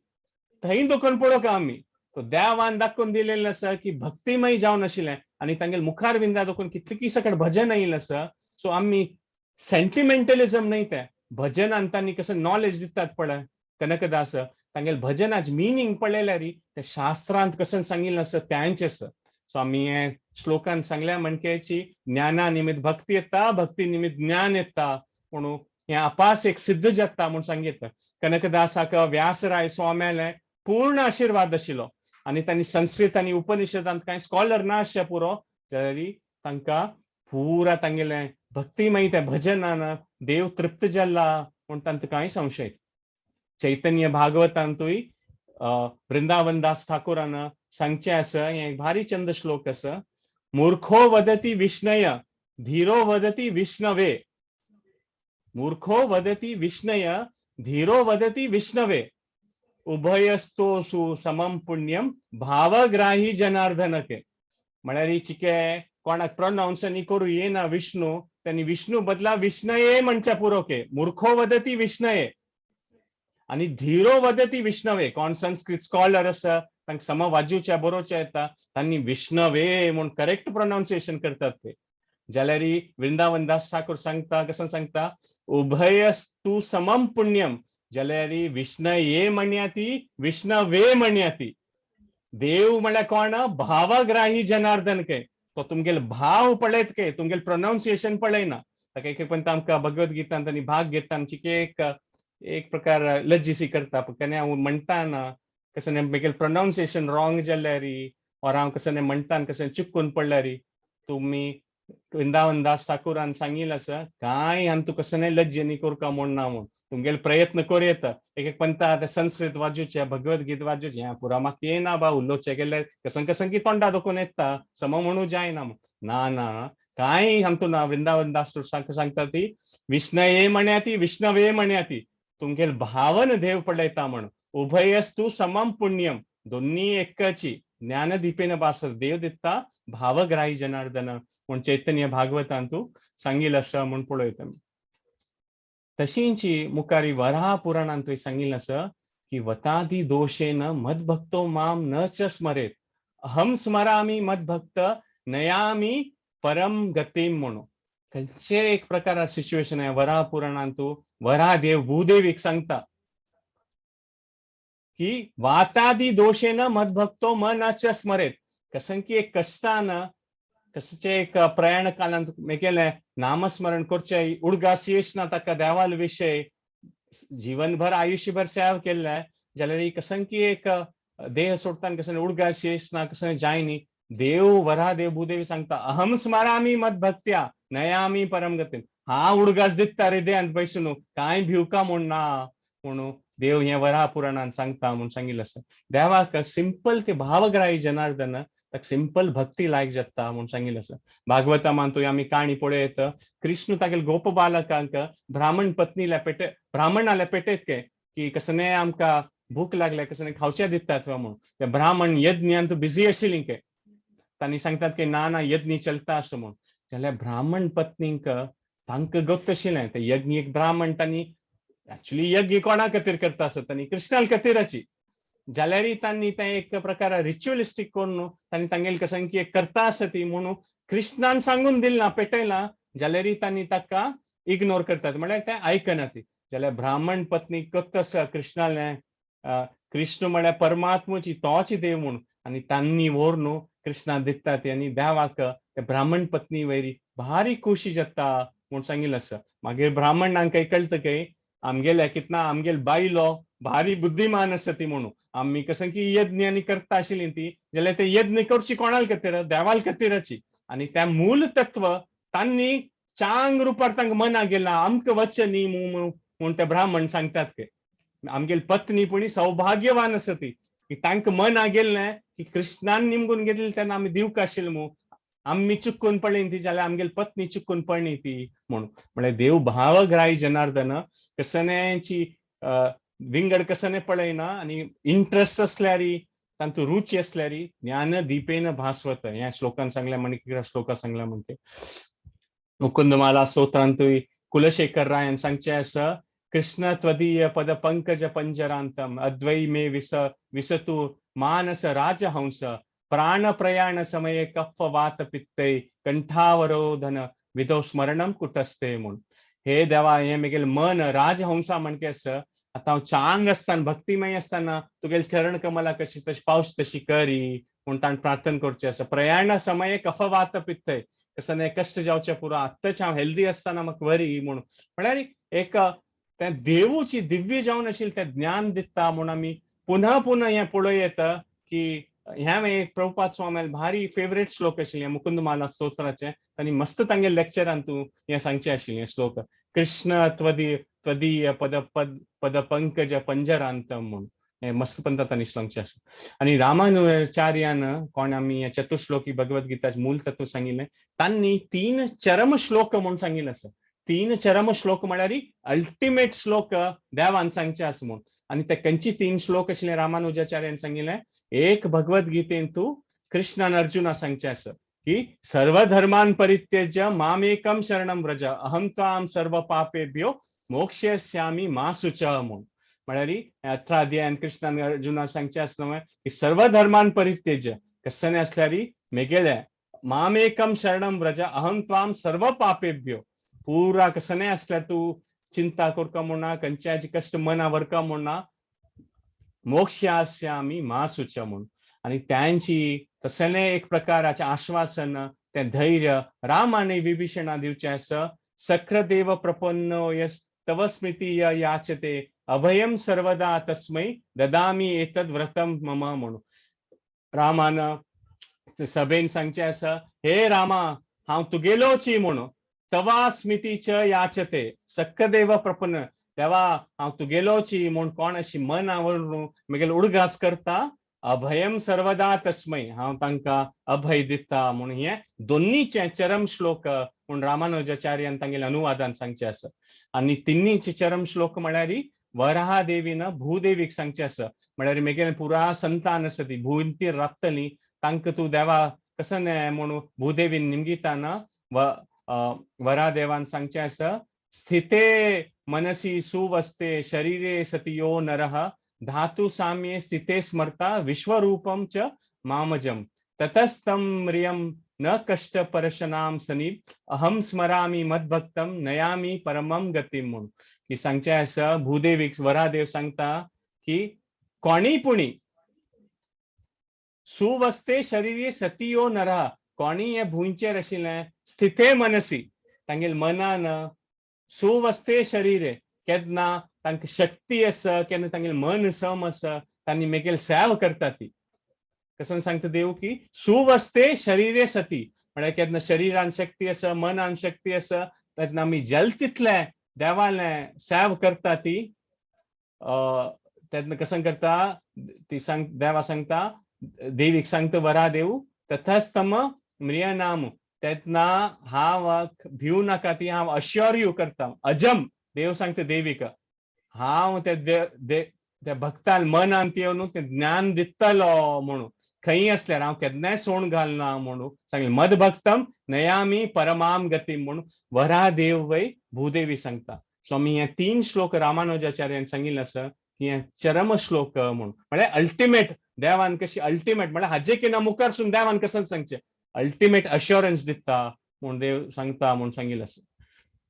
थंय दोकोन पळोवका आमी. तो देवान दाखोवन दिलेलें आसा की भक्तिमय जावन आशिल्लें आनी तांगेले मुखार विंदा दोकोन कितली सकट भजन आयिल्लें आसा. सो आमी सेंटिमेंटलिझम न्हय, तें भजनान तांणी कसं नॉलेज दितात पळय कनकदास, तांगेले भजनाचे मिनींग पळयल्यार ते शास्त्रांत कसं सांगिल्लें आसा त्यांचें आसा. सो आमी हे श्लोकान सांगल्या म्हणकेची ज्ञाना निमित्त भक्ती येता, भक्ती निमित्त ज्ञान येता, म्हणून हें आपास एक सिद्ध जाता म्हूण सांगितलं. कनकदासाक व्यासराय स्वाम्याले पूर्ण आशिर्वाद आशिल्लो आनी तांणी संस्कृत आनी उपनिषदांत कांय स्कॉलर ना आसचे पुरो, जाल्यार तांकां पुरा तांगेलें भक्तिमय त्या भजनान देव तृप्त जाला म्हूण तांकां कांय संशय. चैतन्य भागवतांतूय वृंदावन दास ठाकुरान सांगचें आसा, हें एक भारी चंद श्लोक आसा. मूर्खो वदति विष्णय धीरो वदति विष्णवे, मूर्खो वदति विष्णय धीरो वदति विष्णवे, उभयस्तोसु समम पुण्यम भावग्राही जनार्दनके. म्हळ्यार ही चिके कोणाक प्रोनाउन्स नी करूं येना विष्णू, त्यांनी विष्णू बदला विष्णये म्हणच्या पुरो के. मूर्खो वदती विष्णये आणि धीरो वदती विष्णवे. कोण संस्कृत स्कॉलर आसा तांकां सम वाजूच्या बरोवच्या येता, तांणी विष्णवे म्हूण करेक्ट प्रोनाउन्सिएशन करतात ते. जाल्यार वृंदावन दास ठाकूर सांगता, कसं सांगता, उभयस्तु समम पुण्यम, जाल्यार विष्णये म्हणया ती विष्णवे म्हणया ती. देव म्हळ्यार कोण? भावग्राही जनार्दन के. तो तुमगेल भाव पळयत के, तुमगेल प्रोनाउन्सिएशन पळयना. ताका एक पण आमकां भगवद्गीतांत आनी भाग घेता आमची एक एक प्रकार लज्जीसी करता, केन्ना हांव म्हणटा ना कसं म्हगेल प्रोनाउन्सिएशन रॉंग जाल्यार ऑर हांव कसं म्हणटा कसं चुकून पडल्यार, तुमी वृंदावन दास ठाकूरान सांगिल्लें आसा कांय आनी तूं कसं लज्जेनी करका म्हूण ना म्हूण तुमगेले प्रयत्न करूं येता. एक एक पंता आतां संस्कृत वाजूचे, भगवद्गीता वाजूचे, हें पुरा म्हाका येना बा, उलोवचें गेल्यार कसं कसं की तोंडा दोखून येता, सम म्हणू जायना म्हूण ना. ना कांय आमतूं ना. वृंदावन दास सांगता ती विष्णये म्हण्या ती विष्णवे म्हण्या ती, तुमगेल भावन देव पळयता म्हण. उभयस्तु समम पुण्यम, दोन्ही एकची ज्ञानदीपेन भास्कर देव दित्ता भावग्राही जनार्दन म्हूण चैतन्य भागवतांतू सांगिल्लें आसा म्हूण पळयता आमी. तशींची मुखारी वराह पुराणांतूय सांगिल्लें आसा की वतादी दोशेन मदभक्तो माम न च स्मरेत, अहम स्मरामी मदभक्त नयामी परम गतीम म्हणून. खंयचे एक प्रकार सिच्युएशन आहे वराह पुराणांतू, वराह देव भूदेवीक सांगता की वातादी दोषेन मदभक्तो म न च स्मरेत. कसं की एक कष्टान कसचे एक प्रयाण कालांत मेगेलें नामस्मरण करचें उडगास येश ना ताका देवाल विशय जीवनभर आयुष्यभर सेवा केल्लें, जाल्यार कसं की एक देह सोडताना कसं उडगास येश ना, कसं जायनी. देव वरा देव भूदेवी सांगता अहम स्मरामी मद भक्त्या नयामी परम गतीन. हा उडगास दिता रे देहांत बैसून कांय भिवका म्हूण ना म्हणून देव हें वराह पुराणान सांगता म्हूण सांगिल्लें आसा. देवाक सिंपल ते भावग्राही जनार्दन, ताका सिंपल भक्ती लायक जाता म्हूण सांगिल्लें आसा. भागवतामांतूय आमी काणी पळयत, कृष्ण तागेले गोप बालकांक ब्राह्मण पत्नीला पेटे ब्राह्मणाला पेटयत के की कसने आमकां भूक लागल्या, कसने खावच्या दितात वा म्हणून. ते ब्राह्मण यज्ञांत बिझी आशिल्ली के, तांणी सांगतात की ना ना यज्ञ चलता असं म्हणून. जाल्यार ब्राह्मण पत्नींक तांकां गोत्त आशिल्लें ते यज्ञ एक ब्राह्मण तांणी ऍक्च्युली यज्ञ कोणा खातीर करता आसत, तांणी कृष्णा खातीराची. जाल्यारय तांणी तें एक प्रकार रिच्युअलिस्टीक करून तांणी तांगेले कसं की एक करता आसा ती म्हणून कृष्णान सांगून दिल ना, पेटयला. जाल्यारय तांणी ताका इग्नोर करतात, म्हळ्यार ते आयकना ती. जाल्यार ब्राह्मण पत्नी कत्त आसा कृष्णालें, कृष्ण म्हळ्यार परमात्मची तोच देव म्हूण, आनी तांणी व्हर न्हू कृष्णा दिता ती आनी देवाक ते ब्राह्मण पत्नी वयरी भारी खुशी जाता म्हूण सांगिल्लें आसा. मागीर ब्राह्मणांक कळटा काय आमगेले कितना आमगेल बायलो भारी बुद्धिमान आसा ती म्हणून, आमी कसं की यज्ञ आनी करता आशिल्ली ती, जाल्यार ते यज्ञ करची कोणाल खातीर? देवाल खातीरची. आनी त्या मूल तत्व तांणी चांग रुपार तांकां मना गेला, आमकां वचनी म्हूण ते ब्राह्मण सांगतात की आमगेली पत्नी पुणी सौभाग्यवान आसा ती की तांकां मना गेल्लें की कृष्णान निमगून घेतलें तेन्ना आमी दिवंक आशिल्लें मू, आमी चुकून पळयन ती जाल्यार आमगेली पत्नी चुकून पळणी ती म्हणून. म्हळ्यार देव भावग्राही जनार्दन कसण्याची विंगड कसने पळयना आनी इंट्रस्ट असल्यार, तांतू रुची असल्यार ज्ञान दीपेन भास्वत ह्या श्लोकान सांगल्या म्हणके, श्लोका सांगल्या म्हणके. मुकुंदमाला स्तोत्रांतूय कुलशेखर रायान सांगचें आसा, कृष्ण त्वदीय पद पंकज पंजरांतम अद्वै मे विस विसतु मानस राजहंस प्राण प्रयाण समये कफ वात पित्तै कंठावरोधन विधो स्मरणम कुटस्थे म्हूण. हे देवा, हे मेगेले मन राजहंसा म्हणके आसा, आतां हांव चांग आसतना भक्तिमय आसतना तुगेले चरण कमला कशी तशी पावस तशी करी म्हूण ताणें प्रार्थना करचें आसा. प्रयाण समये कफ वात पित्तय कसं कश्ट जावचें पुरो, आत्ताच हांव हेल्दी आसतना म्हाका वरी म्हणून. म्हळ्यार एक तें देवूची दिव्य जावन आशिल्लें तें ज्ञान दिता म्हूण आमी पुन्हा पुन्हा हें पळोवं येता की ह्या एक प्रभुपाद स्वामी भारी फेवरेट श्लोक आशिल्लें मुकुंदमाला स्तोत्राचें. तांणी मस्त तांगे लेक्चरान तूं हें सांगचें आशिल्लें श्लोक, कृष्ण त्वदीय त्वदीय पद पद पद पंकज पंजरांतम म्हूण, हें मस्त पंता तांणी सांगचें आशिल्लें. आनी रामानुजाचार्यान कोण आमी ह्या चतुश्लोकी भगवद्गीताचें मूल तत्व सांगिल्लें, तांणी तीन चरम श्लोक म्हूण सांगिल्लें आसा. तीन चरम श्लोक म्हळ्यार अल्टिमेट श्लोक देवान सांगचे आसा म्हूण. आनी ते खंयची तीन श्लोक आशिल्ले रामानुजाचार्यान सांगिल्लें? एक भगवद्गीतेन तूं कृष्णान अर्जुना सांगचें आसा की सर्वधर्मान परित्यज्य मामेकम शरणम व्रज अहं त्वां सर्व पापेभ्यो मोक्षयिष्यामि मा शुचः म्हूण. म्हळ्यार अठरा अध्यायान कृष्णान अर्जुना सांगचें आसा न्हय की सर्वधर्मान परित्यज्य कसने आसल्यार मेगेले मामेकम शरणम व्रज अहं त्वां सर्व पापेभ्यो, पुरा कसने आसल्यार तूं चिंता करका म्हणना, खंयच्याच कश्ट मना व्हरका म्हणना, मोक्षयिष्यामि मा शुच म्हूण. आनी त्यांची तसलें एक प्रकाराचें आश्वासन, तें धैर्य राम आनी विभीषणा दिवचें आसा. सकृदेव प्रपन्नो यस तव स्मृती याचते अभयं सर्वदा तस्मै ददामी एतद व्रतम मम म्हणून. रामान सभेन सांगचें आसा, हे रामा, हांव तुगेलोची म्हणून, तवा स्मृतीच याचते सकृदेव प्रपन्न, देवा हांव तुगेलोची म्हूण कोण अशी मन आवडून म्हगेले उडगास करता, अभयम सर्वदा तस्मै, हांव तांकां अभय दिता म्हूण. हे दोन्नीचे चरम श्लोक म्हूण रामानुजाचार्यान तांगेले अनुवादान सांगचें आसा. आनी तिन्नीचे चरम श्लोक म्हळ्यार वराहदेवीन भूदेवीक सांगचें आसा, म्हळ्यार मेगेले पुरा संतान आसा ती भूंयतीर राबतली, तांकां तूं देवा कसं न्हय म्हणून भूदेवीन निमगिताना वरादेवान सांगचें आसा, स्थिते मनसी सुवस्थे शरीरे सति यो नरः धातु साम्ये स्थिते स्मर्ता विश्वरूपं च मामजम ततस्तं म्रियं न कष्ट परशनाम सनीप अहं स्मरामि मद्भक्तं नयामि परमं गतीम म्हूण. की सांगचें आसा भूदेवीक वरादेव सांगता की कोणी पुणी सुवस्थे शरीरे सती यो नरः, कोणी हे भुंयचेर आशिल्लें स्थिते मनसी, तांगेले मनान सुवस्थे शरीरे, केन्ना तांकां शक्ती आसा, केन्ना तांगेलें मन सम आसा, तांणी मेगेल सेवा करता ती. कसं सांगता देव की सुवस्थे शरीरे सती म्हळ्यार केन्ना शरीरान शक्ती आसा, मनान शक्ती आसा, तेन्ना आमी जल तितलें देवालें सेवा करता ती. तेन्ना कसं करता ती सांग, देवा सांगता देवीक सांगता वरा देव, तथस्तम म्रियनाम, तेन्ना हांव भिवू नाका ती, हांव अश्योर you करता. अजम देव सांगता देवीक, हांव ते त्या भक्तान मनान येवन तें ज्ञान दितलो म्हणून, खंय असल्यार हांव केन्नाय सोण घालना म्हणून सांगलें. मदभक्तम नयामी परमाम गतीम म्हणून वरा देव वय भूदेवी सांगता. सो आमी हे तीन श्लोक रामानुजाचार्यान सांगिल्लें आसा की हे चरम श्लोक म्हणून, म्हळ्यार अल्टिमेट देवान कशी अल्टिमेट म्हळ्यार हाजे केन्ना मुखारसून देवान कसं सांगचें अल्टिमेट अश्योरन्स दिता म्हूण देव सांगता म्हूण सांगिल्लें आसा.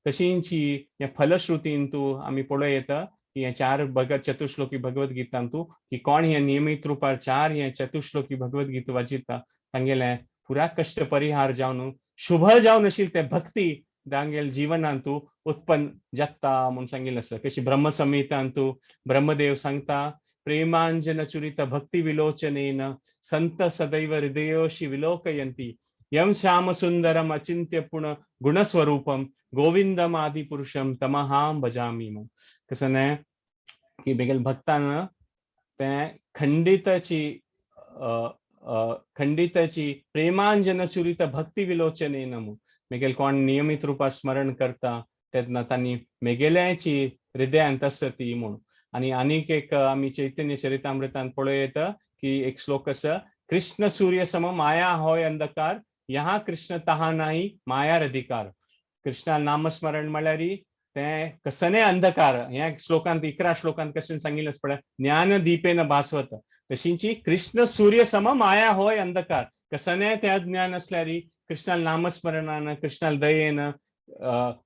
तशींची ह्या फलश्रुतींतू आमी पळोवं येता की ह्या चार भगत चतुश्लोकी भगवत गीतांतू की कोण हे नियमीत रुपार चार हे चतुश्लोकी भगवत गीत वाचिता, तांगेले पुरा कश्ट परिहार जावन शुभ जावन आशिल्ले ते भक्ती तांगेले जिवनांतू उत्पन्न जाता म्हूण सांगिल्लें आसा. कशी ब्रह्मसंहितांतू ब्रह्मदेव सांगता, प्रेमांजन चुरित भक्ती विलोचनेन संत सदैव हृदयोषि विलोकयन्ति यं श्याम सुंदरम अचिंत्य पुण गुणस्वरूपम गोविंदम आदि पुरुषम तमहां भजामि. कसं न्हय की बेगीन भक्तान तें खंडिताची खंडिताची प्रेमांजन चुरित भक्ती विलोचनेन मेगेल कोण नियमित रुपार स्मरण करता तेन्ना तांणी मेगेल्याची हृदयांत आसा ती म्हूण. आनी आनीक एक आमी चैतन्य चरितामृतान पळोवं येता की एक श्लोक आसा, कृष्ण सूर्य सम माया होय अंधकार, यहाँ कृष्ण तहा नाही मायार अधिकार. कृष्णा नामस्मरण म्हळ्यार तें कसने अंधकार. ह्या श्लोकांत 11 श्लोकांत कशें सांगिल्लें आसा पळय, ज्ञान दीपेन भास्वत, तशींची कृष्ण सूर्य सम माया होय अंधकार. कसने तें अज्ञान आसल्यार कृष्णाल नामस्मरणान, कृष्णाल दयेन,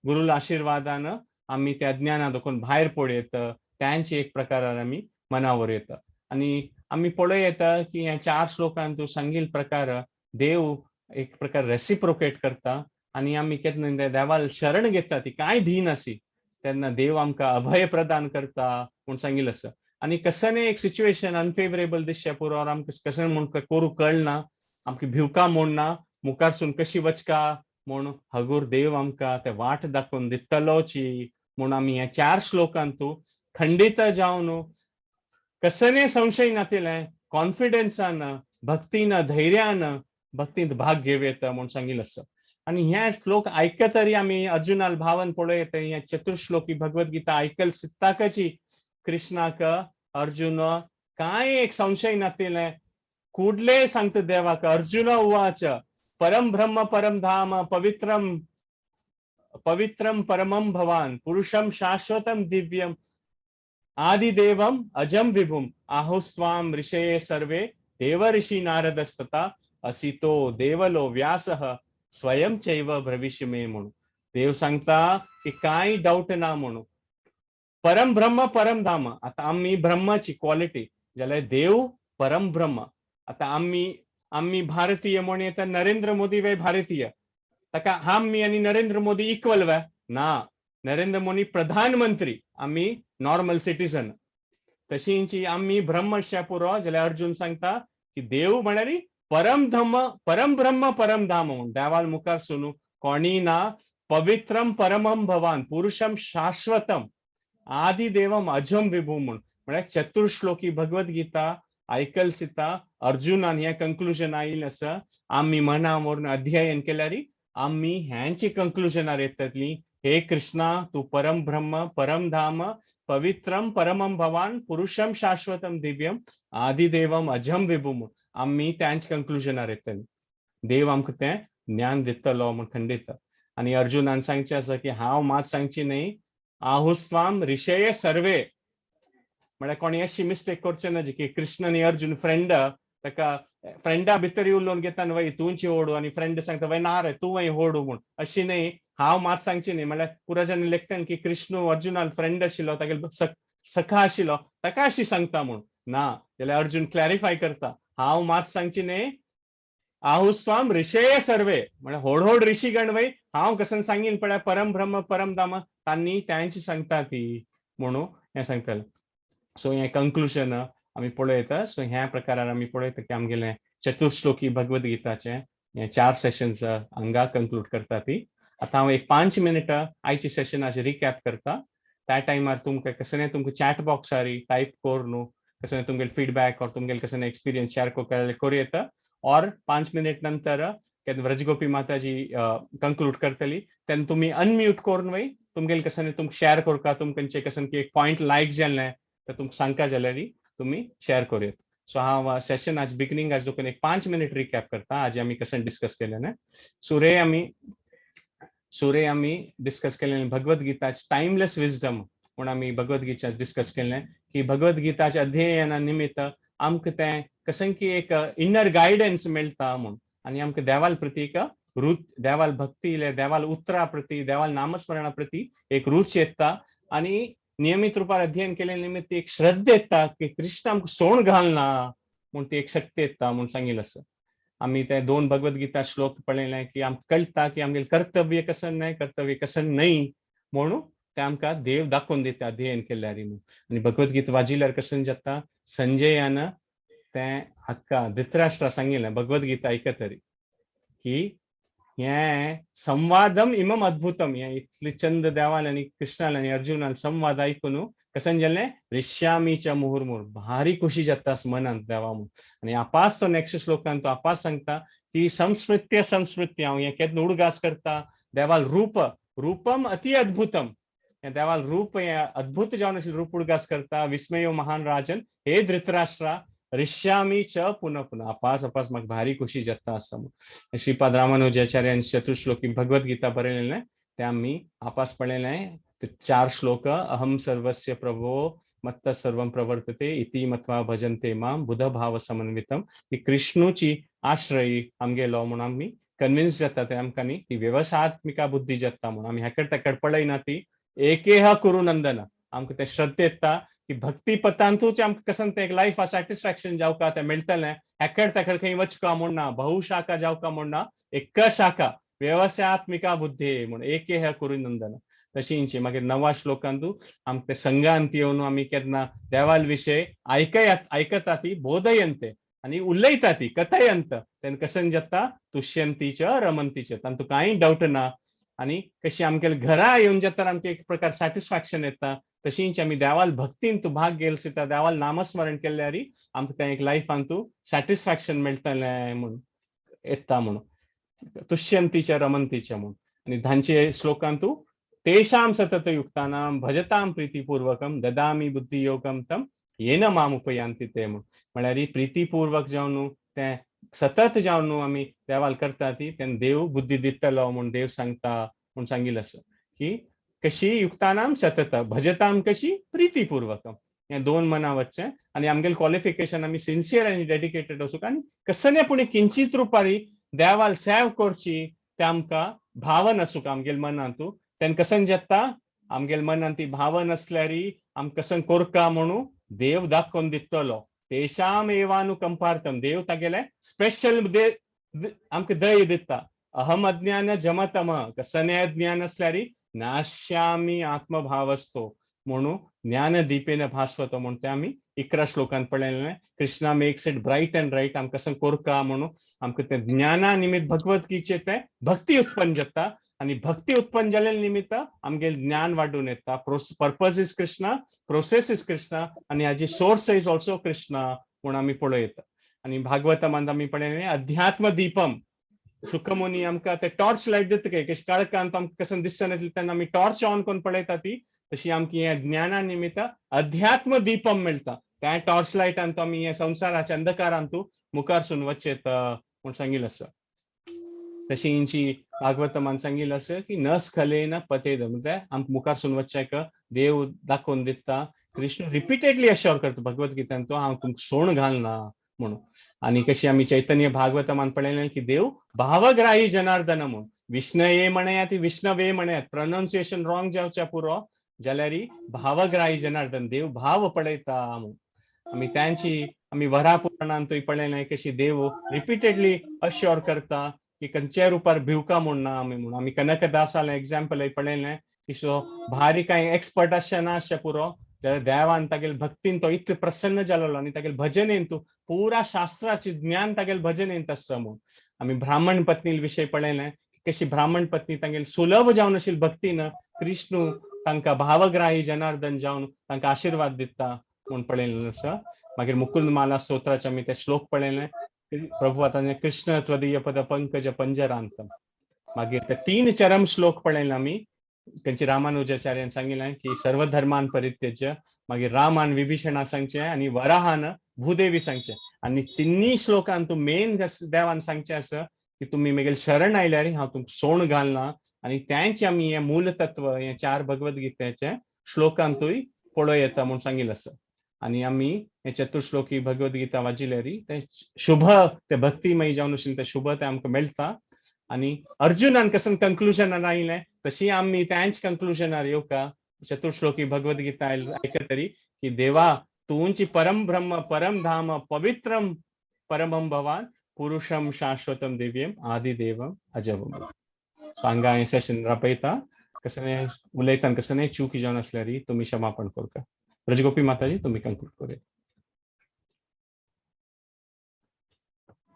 गुरुला आशिर्वादान आमी त्या अज्ञाना दोखून भायर पडयत त्यांची एक प्रकारान आमी मनावर येता. आनी आमी पळोवं येता की ह्या चार श्लोकांत सांगिल्ले प्रकार देव एक प्रकार रेसिप्रोकेट करता आनी आमी केन्ना देवाल शरण घेता ती कांय भी नासी तेन्ना देव आमकां अभय प्रदान करता म्हूण सांगिल्लें आसा. आनी कसने एक सिच्युएशन अनफेवरेबल दिसचें पुरो, आमकां कशें म्हूण करूं कळना, आमकां भिवका म्हूण ना, मुखारसून कशी वचका म्हूण हगूर देव आमकां ते वाट दाखोवन दितलोची म्हूण आमी ह्या चार श्लोकांतू खंडीत जावन कसने संशय नातिलें कॉन्फिडन्सान, भक्तीन, धैर्यान भक्तींत भाग घेवं येता म्हूण सांगिल्लें आसा. आनी ह्या श्लोक आयकतरी आमी अर्जुनाल भावन पळोवं येता, ह्या चतुर्श्लोकी भगवत गीता आयकल सित्ताकची कृष्णाक अर्जुन कांय एक संशय नातिलें कुडले सांगता देवाक. अर्जुन उवाच परम ब्रह्म परम धाम पवित्रम पवित्रम परमम भवान पुरुषम शाश्वतम दिव्यम आदिदेवम अजम विभुम आहुस्त्वाम ऋषये सर्वे देवर्षि नारदस्तथा असितो देवलो व्यासः स्वयं चैव भविष्य मे. म्हणून देव सांगता की कांय डाऊट ना म्हणून परम ब्रह्म परम धाम. आता आम्ही ब्रह्माची क्वालिटी जाल्यार देव परम ब्रह्म. आता आम्ही आम्ही भारतीय म्हणून येता, नरेंद्र मोदी वे भारतीय, ताका आम्ही आनी नरेंद्र मोदी इक्वल वे ना. नरेंद्र मोदी प्रधानमंत्री, आम्ही नॉर्मल सिटीजन. तशींची आम्ही ब्रह्म पुरो जाल्यार अर्जुन सांगता की देव म्हळ्यार परम धम्म, परम ब्रह्म परम धाम म्हूण देवाल मुखार सुनू कोणी ना. पवित्रम परमम भवान पुरुषम शाश्वतम आदिदेवम अजम विभू म्हूण. म्हळ्यार चतुर्श्लोकी भगवत गीता आयकल सिता अर्जुनान हें कंक्लुजन आयिल्लें आसा. आमी मना व्हरून अध्ययन केल्यार आमी ह्यांची कंक्लुजनार येतली, हे कृष्णा, तूं परम ब्रह्म परम धाम पवित्रम परमम भवान पुरुषम शाश्वतम दिव्यम आदिदेवम अजम विभू. आमी त्यांच कंक्लुजनार येतली. देव आमकां तें ज्ञान दितलो म्हूण खंडीत. आनी अर्जुनान सांगचें आसा की हांव मात सांगची न्हय, आहुस्त्वाम ऋषये सर्वे. म्हळ्यार कोणी अशी मिस्टेक करचे ना की कृष्ण आनी अर्जुन फ्रेंड, ताका फ्रेंडा भितर उलोवन घेता, वय तूंची होडू, आनी फ्रेंड सांगता, वय ना रे, तूं वय होडू म्हूण. अशी न्हय, हांव मात सांगची न्हय. म्हळ्यार पुराजांनी लेखता की कृष्ण अर्जुनान फ्रेंड आशिल्लो, तागेलो सखा आशिल्लो, ताका अशी सांगता म्हूण ना. जाल्यार अर्जुन क्लॅरिफाय करता, हांव मात सांगची न्हय, आहुस्त्वाम ऋषये सर्वे, म्हळ्यार होड होड ऋषीगण वय हांव कसन सांगीन पळय परम ब्रह्म परम धाम, तांणी त्यांची सांगता ती म्हणून हें सांगतलें. सो हें कंक्लुजन आमी पळयता. सो ह्या प्रकारान आमी पळयता की आमगेलें चतुर्श्लोकी भगवद गीताचें हे चार सेशन्स हांगा कंक्लूड करता ती. आतां हांव एक 5 मिनटां आयच्या सेशनाचे रिकॅप करता. त्या टायमार तुमकां कसलें तुमकां चॅट बॉक्सार टायप करून कसलें तुमगेले फीडबॅक ऑर तुमगेले कसलें एक्सपिरियन्स शेअर करूं येता. ऑर 5 मिनट नंतर केन्ना व्रजगोपी माताजी कंक्लूड करतली तेन्ना तुमी अनम्यूट करून वय तुमगेले कसलें तुमकां शेअर करता, तुमकां कसलें की एक पॉयंट लायक जालें तर तुमकां सांगता जाल्यार तुमी शेअर करूं येता. सो हांव सेशन आज बिगनींग आज दोन एक 5 मिनट रिकॅप करता, आज आमी कशें डिस्कस केलें. सुरे आमी डिस्कस केलें भगवद गीताचे टायमलेस विजडम म्हूण. आमी भगवद गीता डिस्कस केलें की भगवद गीताच्या अध्ययना निमित्त आमकां तें कशें की एक इनर गायडन्स मेळटा म्हूण आनी आमकां देवाल प्रती एक देवाल भक्ती देवाल उतरा प्रती, देवाल नामस्मरणा प्रती एक रुच येता आनी नियमित रुपार अध्ययन केले निमित्त एक श्रद्धा येता की कृष्ण आमकां सोण घालना म्हूण ती एक शक्ती येता म्हूण सांगिल्लें आसा. आमी ते दोन भगवद्गीता श्लोक पळयले की आमकां कळटा की आमगेलें कर्तव्य कसं न्हय, कर्तव्य कसं न्हय म्हणून ते आमकां देव दाखोवन दिता अध्ययन केल्यार म्हणून. आनी भगवद्गीता वाचिल्यार कसं जाता, संजयान तें हाका धृतराष्ट्रा सांगिल्लें भगवद्गीता आयकतरी की हें संवादम इमम अद्भुतम, हें इतले चंद देवान आनी कृष्णान आनी अर्जुनान संवाद आयकून कसं जालें, ऋष्यामीच्या मुहुर्मुहुर भारी खुशी जाता मनांत देवा म्हूण. आनी आपास तो नेक्स्ट श्लोकान तो आपास सांगता की संस्मृत्य संस्मृत्य हांव हें केन्ना उडगास करता देवाल रूप रूपम अति अद्भुतम, हें देवाल रूप हें अद्भुत जावन अशें रूप उडगास करता. विस्मयो महान राजन हे धृतराष्ट्रा ऋष्यामी च पुनः पुनः, अपास अपास म्हाका भारी खुशी जाता आसा म्हूण. श्रीपाद रामानुजाचार्यान चतुश्लोकी भगवद्गीता बरयलेलें तें आमी आपास पळयलें. ते चार श्लोक, अहम सर्वस्य प्रभो मत्त सर्वं प्रवर्तते इति मत्वा भजन्ते मां बुध भाव समन्वितम, की कृष्णूची आश्रयी आमगेलो म्हूण आमी कन्विन्स जाता. ते आमकां न्ही ती व्यवसायात्मिका बुद्धी जाता म्हूण आमी हेकड तेकड पळयना, ती एकेह कुरु नंदन आमकां ते श्रद्धा येता की भक्ती पथांतूच आमकां कसं तें एक लायफ सॅटिस्फॅक्शन जावका तें मेळटलें. हेकड तेकड खंय वचका म्हूण ना, बहुशाखा जावका म्हूण ना, एक शाखा व्यवसायात्मिका बुद्धी म्हूण एकेह कुरु नंदन. तशींची मागीर नवा श्लोकांतू आमकां ते संघांत येवन आमी केन्ना देवाल विशय आयकयात आयकता ती बोधयंते आनी उलयता ती कथयंत तेन्ना कशें जाता, तुष्यंतीच रमंतीच, तांतूं कांय डावट ना. आनी कशी आमगेले घरा येवन जाता आमकां एक प्रकार सॅटिस्फॅक्शन येता, तशींच आमी देवाल भक्तीन तूं भाग घेयल दिता, देवाल नामस्मरण केल्यार आमकां तें एक लायफान तूं सॅटिस्फॅक्शन मेळटलें म्हूण येता म्हूण तुष्यंतीचे रमंतीचे म्हूण. आनी धांचे श्लोकांतू तेषां सततयुक्तानां भजतां प्रीतिपूर्वकं ददामी बुद्धियोगं तं येन माम उपयांती ते म्हूण. म्हळ्यार प्रीतिपूर्वक जावन तें सतत जावन आमी देवाल करता ती तेन्ना देव बुद्धी दितलो म्हूण देव सांगता म्हूण सांगिल्लें आसा की कशी युक्तानां सतत भजतां कशी प्रीतिपूर्वकम, हें दोन मनां वचचें आनी आमगेलें क्वॉलिफिकेशन आमी सिन्सियर आनी डेडिकेटेड वचूंक आनी कसने पूण किंचित रुपारी देवाल सेव करची ते आमकां भावन आसूंक आमगेले मनांतू. तेन्ना कसन जाता आमगेले मनांत ती भावन आसल्यार आमकां कसन कोरका म्हणून देव दाखोवन दितलो. तेशाम एवानुकंपार्थम, देव तागेले स्पेशल आमकां दय दिता. अहम अज्ञान जमतम, कसने अज्ञान आसल्यार नाश्यामी आत्मभावस्तो म्हणून ज्ञानदीपेन भास्वतो म्हूण तें आमी 11 श्लोकांत पळयलें. Krishna makes it bright and right आमकां कशें कोरका म्हणून आमकां तें ज्ञाना निमित्त भगवद्गीचे तें भक्ती उत्पन्न जाता आनी भक्ती उत्पन्न जाल्ले निमित्त आमगेलें ज्ञान वाडून येता. Purpose is Krishna, process is Krishna आनी हाजी सोर्स is also Krishna म्हूण आमी पळयता. आनी भागवतमांत आमी पळयलें अध्यात्म दीपम, शुकमुनी आमकां ते टॉर्च लायट दिता काय कशें काळखांत आमकां कशें दिसना तेन्ना आमी टॉर्च ऑन करून पळयता ती, तशी आमकां हें ज्ञाना निमित्त अध्यात्म दीपम मेळटा. त्या टॉर्च लायटान तो आमी हे संवसाराच्या अंधकारांतू मुखारसून वचेत म्हूण सांगिल्लें आसा. तशी भागवतमान सांगिल्लें आसा की न स्खलेन पतेद, म्हणजे आमकां मुखारसून वचचें देव दाखोवन दिता. कृष्ण रिपीटेडली अश्योर करता भगवद्गीतेन तो हांव तुमकां सोण घालना म्हणून. आनी कशी आमी चैतन्य भागवतमान पळयलें की देव भावग्राही जनार्दन म्हूण, विष्णये म्हणयात विष्णवे म्हणयात, प्रोनाउन्सिएशन रॉंग जावच्या पुरो जाल्यार भावग्राही जनार्दन देव भाव पळयता म्हूण. आमी त्यांची आमी वरा पुराणांतूय पळयलें कशी देव रिपीटेडली अश्योर करता की खंयच्याय रुपार भिवका म्हूण ना आमी म्हूण. आमी कनकदासालें एग्जाम्पल पळयलें की सो भारी कांय एक्सपर्ट आसचें ना आसचें पुरो जाल्यार देवान तागेले भक्तीन तो इतलो प्रसन्न जालोलो आनी तागेले भजनेन तूं पुरा शास्त्राचे ज्ञान तागेले भजनेन आसता म्हूण. आमी ब्राह्मण पत्नी विशय पळयलें कशी ब्राह्मण पत्नी तागेले सुलभ जावन आशिल्ली भक्तीन कृष्णू तांकां भावग्राही जनार्दन जावन तांकां आशिर्वाद दिता म्हूण पळयलें आसा. मागीर मुकुंद माला स्तोत्राचे आमी ते श्लोक पळयलें, प्रभु आतां कृष्ण त्वदीय पद पंकज पंजरांतम. मागीर ते तीन चरम श्लोक पळयले आमी, खंयची रामानुजाचार्यान सांगिल्लें की सर्वधर्मान परित्यज्य, मागीर रामान विभीषणा सांगचें आनी वराहान भूदेवी सांगचें. आनी तिन्ही श्लोकान तूं मेन देवान सांगचें आसा की तुमी म्हगेले शरण आयल्यार हांव तुमकां सोण घालना. आनी तेंच आमी हें मूल तत्व हें चार भगवद्गीतेचे श्लोकांतूय पळोवं येता म्हूण सांगिल्लें आसा. आनी आमी हे चतुर्श्लोकी भगवद्गीता वाचिल्यार तें शुभ ते भक्तिमय जावन आशिल्लें तें शुभ तें आमकां मेळटा. आनी अर्जुनान कसं कंक्लुजनार आयलें, तशी आमी तेंच कंक्लुजनार येवका चतुर्श्लोकी भगवद्गीता आयकतरी की देवा, तूंची परम ब्रह्म, परम धाम, पवित्रम परमम भवान, पुरुषम शाश्वतम दिव्यम, आदिदेवम अजमम. हांगा हें सेशन रापयता. कसलें उलयतान कसलें चुकी जावन आसल्यार तुमी क्षमापण करका. ब्रजगोपी माताजी, तुमी कंक्लूड करूया.